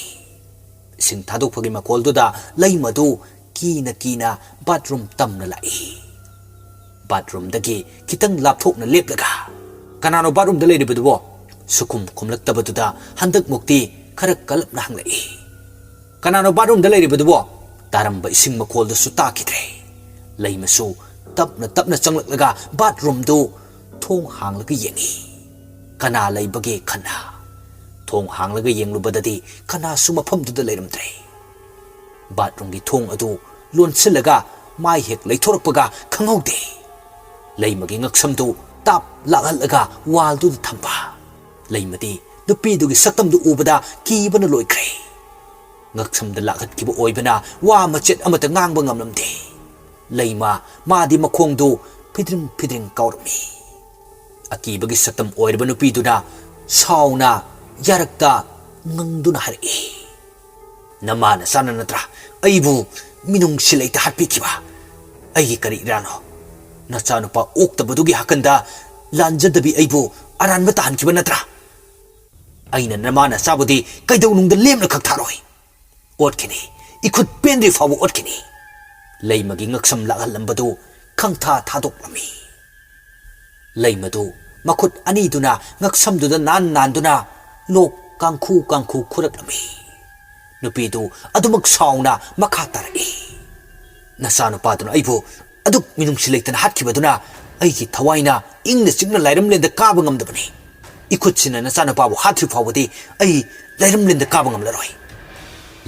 ꯏꯁꯤꯡ ꯊꯥꯗꯣꯛꯄꯒꯤ ꯃꯈꯣꯜꯗꯨꯗ ꯂꯩꯃꯗꯨ ꯀꯤꯅ ꯀꯤꯅ ꯕꯥꯠꯔꯨꯝ ꯇꯝꯅ ꯂꯥꯛꯏ꯫ ꯕꯥꯠꯔꯨꯝꯗꯒꯤ ꯈꯤꯇꯪ ꯂꯥꯞꯊꯣꯛꯅ ꯂꯦꯞꯂꯒ, "ꯀꯅꯥꯅꯣ ꯕꯥꯠꯔꯨꯝꯗ ꯂꯩꯔꯤꯕꯗꯨꯕꯣ?" ꯁꯨꯈꯨꯝ ꯈꯨꯝꯂꯛꯇꯕꯗꯨꯗ ꯍꯟꯗꯛꯃꯨꯛꯇꯤ ꯈꯔ ꯀꯜꯂꯞꯅ ꯍꯪꯂꯛꯏ꯫ "ꯀꯅꯥꯅꯣ ꯕꯥꯠꯔꯨꯝꯗ ꯂꯩꯔꯤꯕꯗꯨꯕꯣ?" ꯇꯥꯔꯝꯕ ꯏꯁꯤꯡ ꯃꯈꯣꯜꯗꯨꯁꯨ ꯇꯥꯈꯤꯗ꯭ꯔꯦ꯫ ꯂꯩꯃꯁꯨ ꯇꯞꯅ ꯇꯞꯅ ꯆꯪꯂꯛꯂꯒ ꯕꯥꯠꯔꯨꯝꯗꯨ ꯊꯣꯡ ꯍꯥꯡꯂꯒ ꯌꯦꯡꯉꯤ꯫ ꯀꯅꯥ ꯂꯩꯕꯒꯦ ꯈꯟꯅ꯫ ꯊꯣꯡ ꯍꯥꯡꯂꯒ ꯌꯦꯡꯂꯨꯕꯗꯗꯤ ꯀꯅꯥꯁꯨ ꯃꯐꯝꯗꯨꯗ ꯂꯩꯔꯝꯗ꯭ꯔꯦ꯫ ꯕꯥꯠꯔꯨꯝꯒꯤ ꯊꯣꯡ ꯑꯗꯨ ꯂꯣꯟꯁꯤꯜꯂꯒ ꯃꯥꯏ ꯍꯦꯛ ꯂꯩꯊꯣꯔꯛꯄꯒ ꯈꯪꯍꯧꯗꯦ꯫ ꯂꯩꯃꯒꯤ ꯉꯛꯁꯝꯗꯨ ꯇꯥꯞ ꯂꯥꯛꯍꯜꯂꯒ ꯋꯥꯜꯗꯨꯗ ꯊꯝꯕ꯫ ꯂꯩꯃꯗꯤ ꯅꯨꯄꯤꯗꯨꯒꯤ ꯁꯛꯇꯝꯗꯨ ꯎꯕꯗ ꯀꯤꯕꯅ ꯂꯣꯏꯈ꯭ꯔꯦ꯫ ꯉꯛꯁꯝꯗ ꯂꯥꯛꯍꯠꯈꯤꯕ ꯑꯣꯏꯕꯅ ꯋꯥ ꯃꯆꯦꯠ ꯑꯃꯠꯇ ꯉꯥꯡꯕ ꯉꯝꯂꯝꯗꯦ꯫ ꯂꯩꯃ ꯃꯥꯗꯤ ꯃꯈꯣꯡꯗꯨ ꯐꯤꯗ꯭ꯔꯤꯡ ꯐꯤꯗ꯭ꯔꯤꯡ ꯀꯥꯎꯔꯝꯃꯤ꯫ ꯑꯀꯤꯕꯒꯤ ꯁꯛꯇꯝ ꯑꯣꯏꯔꯕ ꯅꯨꯄꯤꯗꯨꯅ ꯁꯥꯎꯅ ꯌꯥꯔꯛꯇ ꯉꯪꯗꯨꯅ ꯍꯥꯏꯔꯛꯏ, "ꯅꯃꯥ ꯅꯆꯥꯅ ꯅꯠꯇ꯭ꯔꯥ ꯑꯩꯕꯨ ꯃꯤꯅꯨꯡꯁꯤ ꯂꯩꯇ ꯍꯥꯠꯄꯤꯈꯤꯕ? ꯑꯩꯒꯤ ꯀꯔꯤ ꯏꯔꯥꯟꯅꯣ? ꯅꯆꯥꯅꯨꯄꯥ ꯑꯣꯛꯇꯕꯗꯨꯒꯤ ꯍꯥꯀꯟꯗ ꯂꯥꯟꯖꯗꯕꯤ ꯑꯩꯕꯨ ꯑꯔꯥꯟꯕ ꯇꯥꯍꯟꯈꯤꯕ ꯅꯠꯇ꯭ꯔꯥ? ꯑꯩꯅ ꯅꯃꯥ ꯅꯆꯥꯕꯨꯗꯤ ꯀꯩꯗꯧꯅꯨꯡꯗ ꯂꯦꯝꯅ ꯈꯛ ꯊꯥꯔꯣꯏ꯫ ꯑꯣꯠꯈꯤꯅꯤ, ꯏꯈꯨꯠ ꯄꯦꯟꯗ꯭ꯔꯤ ꯐꯥꯎꯕ ꯑꯣꯠꯈꯤꯅꯤ꯫" ꯂꯩꯃꯒꯤ ꯉꯛꯁꯝ ꯂꯥꯛꯍꯜꯂꯝꯕꯗꯨ ꯈꯪꯊꯥ ꯊꯥꯗꯣꯛꯂꯝꯃꯤ꯫ ꯂꯩꯃꯗꯨ ꯃꯈꯨꯠ ꯑꯅꯤꯗꯨꯅ ꯉꯛꯁꯝꯗꯨꯗ ꯅꯥꯟ ꯅꯥꯟꯗꯨꯅ ꯂꯣꯛ ꯀꯥꯡꯈꯨ ꯀꯥꯡꯈꯨ ꯈꯨꯔꯛꯂꯝꯃꯤ꯫ ꯅꯨꯄꯤꯗꯨ ꯑꯗꯨꯃꯛ ꯁꯥꯎꯅ ꯃꯈꯥ ꯇꯥꯔꯛꯏ, "ꯅꯆꯥꯅꯨꯄꯥꯗꯨꯅ ꯑꯩꯕꯨ ꯑꯗꯨꯛ ꯃꯤꯅꯨꯡꯁꯤ ꯂꯩꯇꯅ ꯍꯥꯠꯈꯤꯕꯗꯨꯅ ꯑꯩꯒꯤ ꯊꯋꯥꯏꯅ ꯏꯪꯅ ꯆꯤꯛꯅ ꯂꯥꯏꯔꯝꯂꯦꯟꯗ ꯀꯥꯕ ꯉꯝꯗꯕꯅꯤ꯫ ꯏꯈꯨꯠꯁꯤꯅ ꯅꯆꯥꯅꯨꯄꯥꯕꯨ ꯍꯥꯠꯇ꯭ꯔꯤ ꯐꯥꯎꯕꯗꯤ ꯑꯩ ꯂꯥꯏꯔꯝꯂꯦꯟꯗ ꯀꯥꯕ ꯉꯝꯂꯔꯣꯏ꯫"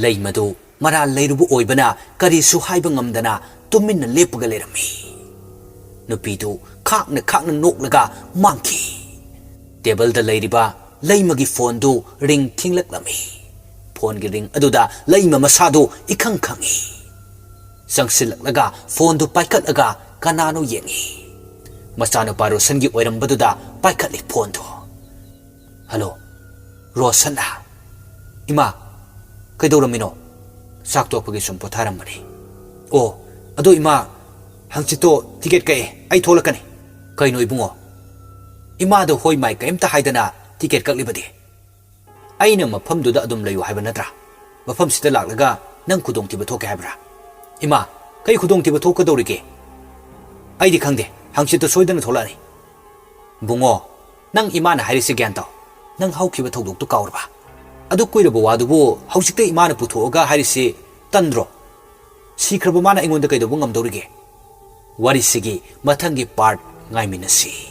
ꯂꯩꯃꯗꯨ ꯃꯔꯥꯜ ꯂꯩꯔꯨꯕ ꯑꯣꯏꯕꯅ ꯀꯔꯤꯁꯨ ꯍꯥꯏꯕ ꯉꯝꯗꯅ ꯇꯨꯃꯤꯟꯅ ꯂꯦꯞꯄꯒ ꯂꯩꯔꯝꯃꯤ꯫ ꯅꯨꯄꯤꯗꯨ ꯈꯥꯛꯅ ꯈꯥꯛꯅ ꯅꯣꯛꯂꯒ ꯃꯥꯡꯈꯤ꯫ ꯇꯦꯕꯜꯗ ꯂꯩꯔꯤꯕ ꯂꯩꯃꯒꯤ ꯐꯣꯟꯗꯨ ꯔꯤꯡ ꯈꯤꯡꯂꯛꯂꯝꯃꯤ꯫ ꯐꯣꯟꯒꯤ ꯔꯤꯡ ꯑꯗꯨꯗ ꯂꯩꯃ ꯃꯁꯥꯗꯨ ꯏꯈꯪ ꯈꯪꯉꯤ꯫ ꯆꯪꯁꯤꯜꯂꯛꯂꯒ ꯐꯣꯟꯗꯨ ꯄꯥꯏꯈꯠꯂꯒ ꯀꯅꯥꯅꯣ ꯌꯦꯡꯉꯤ꯫ ꯃꯆꯥꯅꯨꯄꯥ ꯔꯣꯁꯟꯒꯤ ꯑꯣꯏꯔꯝꯕꯗꯨꯗ ꯄꯥꯏꯈꯠꯂꯤ ꯐꯣꯟꯗꯨ꯫ "ꯍꯜꯂꯣ, ꯔꯣꯁꯟꯂꯥ? ꯏꯃꯥ, ꯀꯩꯗꯧꯔꯝꯃꯤꯅꯣ?" "ꯆꯥꯛ ꯇꯣꯛꯄꯒꯤ ꯁꯨꯝ ꯄꯣꯊꯥꯔꯝꯕꯅꯤ꯫" "ꯑꯣ, ꯑꯗꯣ ꯏꯃꯥ, ꯍꯪꯆꯤꯠꯇꯣ ꯇꯤꯀꯦꯠ ꯀꯛꯑꯦ, ꯑꯩ ꯊꯣꯛꯂꯛꯀꯅꯤ꯫" "ꯀꯩꯅꯣ ꯏꯕꯨꯡꯉꯣ? ꯏꯃꯥꯗ ꯍꯣꯏ ꯃꯥꯏ ꯀꯔꯤꯝꯇ ꯍꯥꯏꯗꯅ ꯇꯤꯀꯦꯠ ꯀꯛꯂꯤꯕꯗꯤ?" "ꯑꯩꯅ ꯃꯐꯝꯗꯨꯗ ꯑꯗꯨꯝ ꯂꯩꯌꯨ ꯍꯥꯏꯕ ꯅꯠꯇ꯭ꯔꯥ? ꯃꯐꯝꯁꯤꯗ ꯂꯥꯛꯂꯒ ꯅꯪ ꯈꯨꯗꯣꯡꯊꯤꯕ ꯊꯣꯛꯀꯦ ꯍꯥꯏꯕ꯭ꯔꯥ?" "ꯏꯃꯥ, ꯀꯩ ꯈꯨꯗꯣꯡꯊꯤꯕ ꯊꯣꯛꯀꯗꯧꯔꯤꯒꯦ?" "ꯑꯩꯗꯤ ꯈꯪꯗꯦ, ꯍꯪꯆꯤꯠꯇꯣ ꯁꯣꯏꯗꯅ ꯊꯣꯛꯂꯛꯑꯅꯤ꯫" "ꯕꯨꯡꯉꯣ, ꯅꯪ ꯏꯃꯥꯅ ꯍꯥꯏꯔꯤꯁꯦ ꯒ꯭ꯌꯥꯟ ꯇꯥꯎ꯫ ꯅꯪ ꯍꯧꯈꯤꯕ ꯊꯧꯗꯣꯛꯇꯨ ꯀꯥꯎꯔꯕ? ꯑꯗꯨ ꯀꯨꯏꯔꯕ ꯋꯥꯗꯨꯕꯨ ꯍꯧꯖꯤꯛꯇ ꯏꯃꯥꯅ ꯄꯨꯊꯣꯛꯑꯒ ꯍꯥꯏꯔꯤꯁꯤ ꯇꯟꯗ꯭ꯔꯣ? ꯁꯤꯈ꯭ꯔꯕ ꯃꯥꯅ ꯑꯩꯉꯣꯟꯗ ꯀꯩꯗꯧꯕ ꯉꯝꯗꯧꯔꯤꯒꯦ?" ꯋꯥꯔꯤꯁꯤꯒꯤ ꯃꯊꯪꯒꯤ ꯄꯥꯔꯠ ꯉꯥꯏꯃꯤꯟꯅꯁꯤ꯫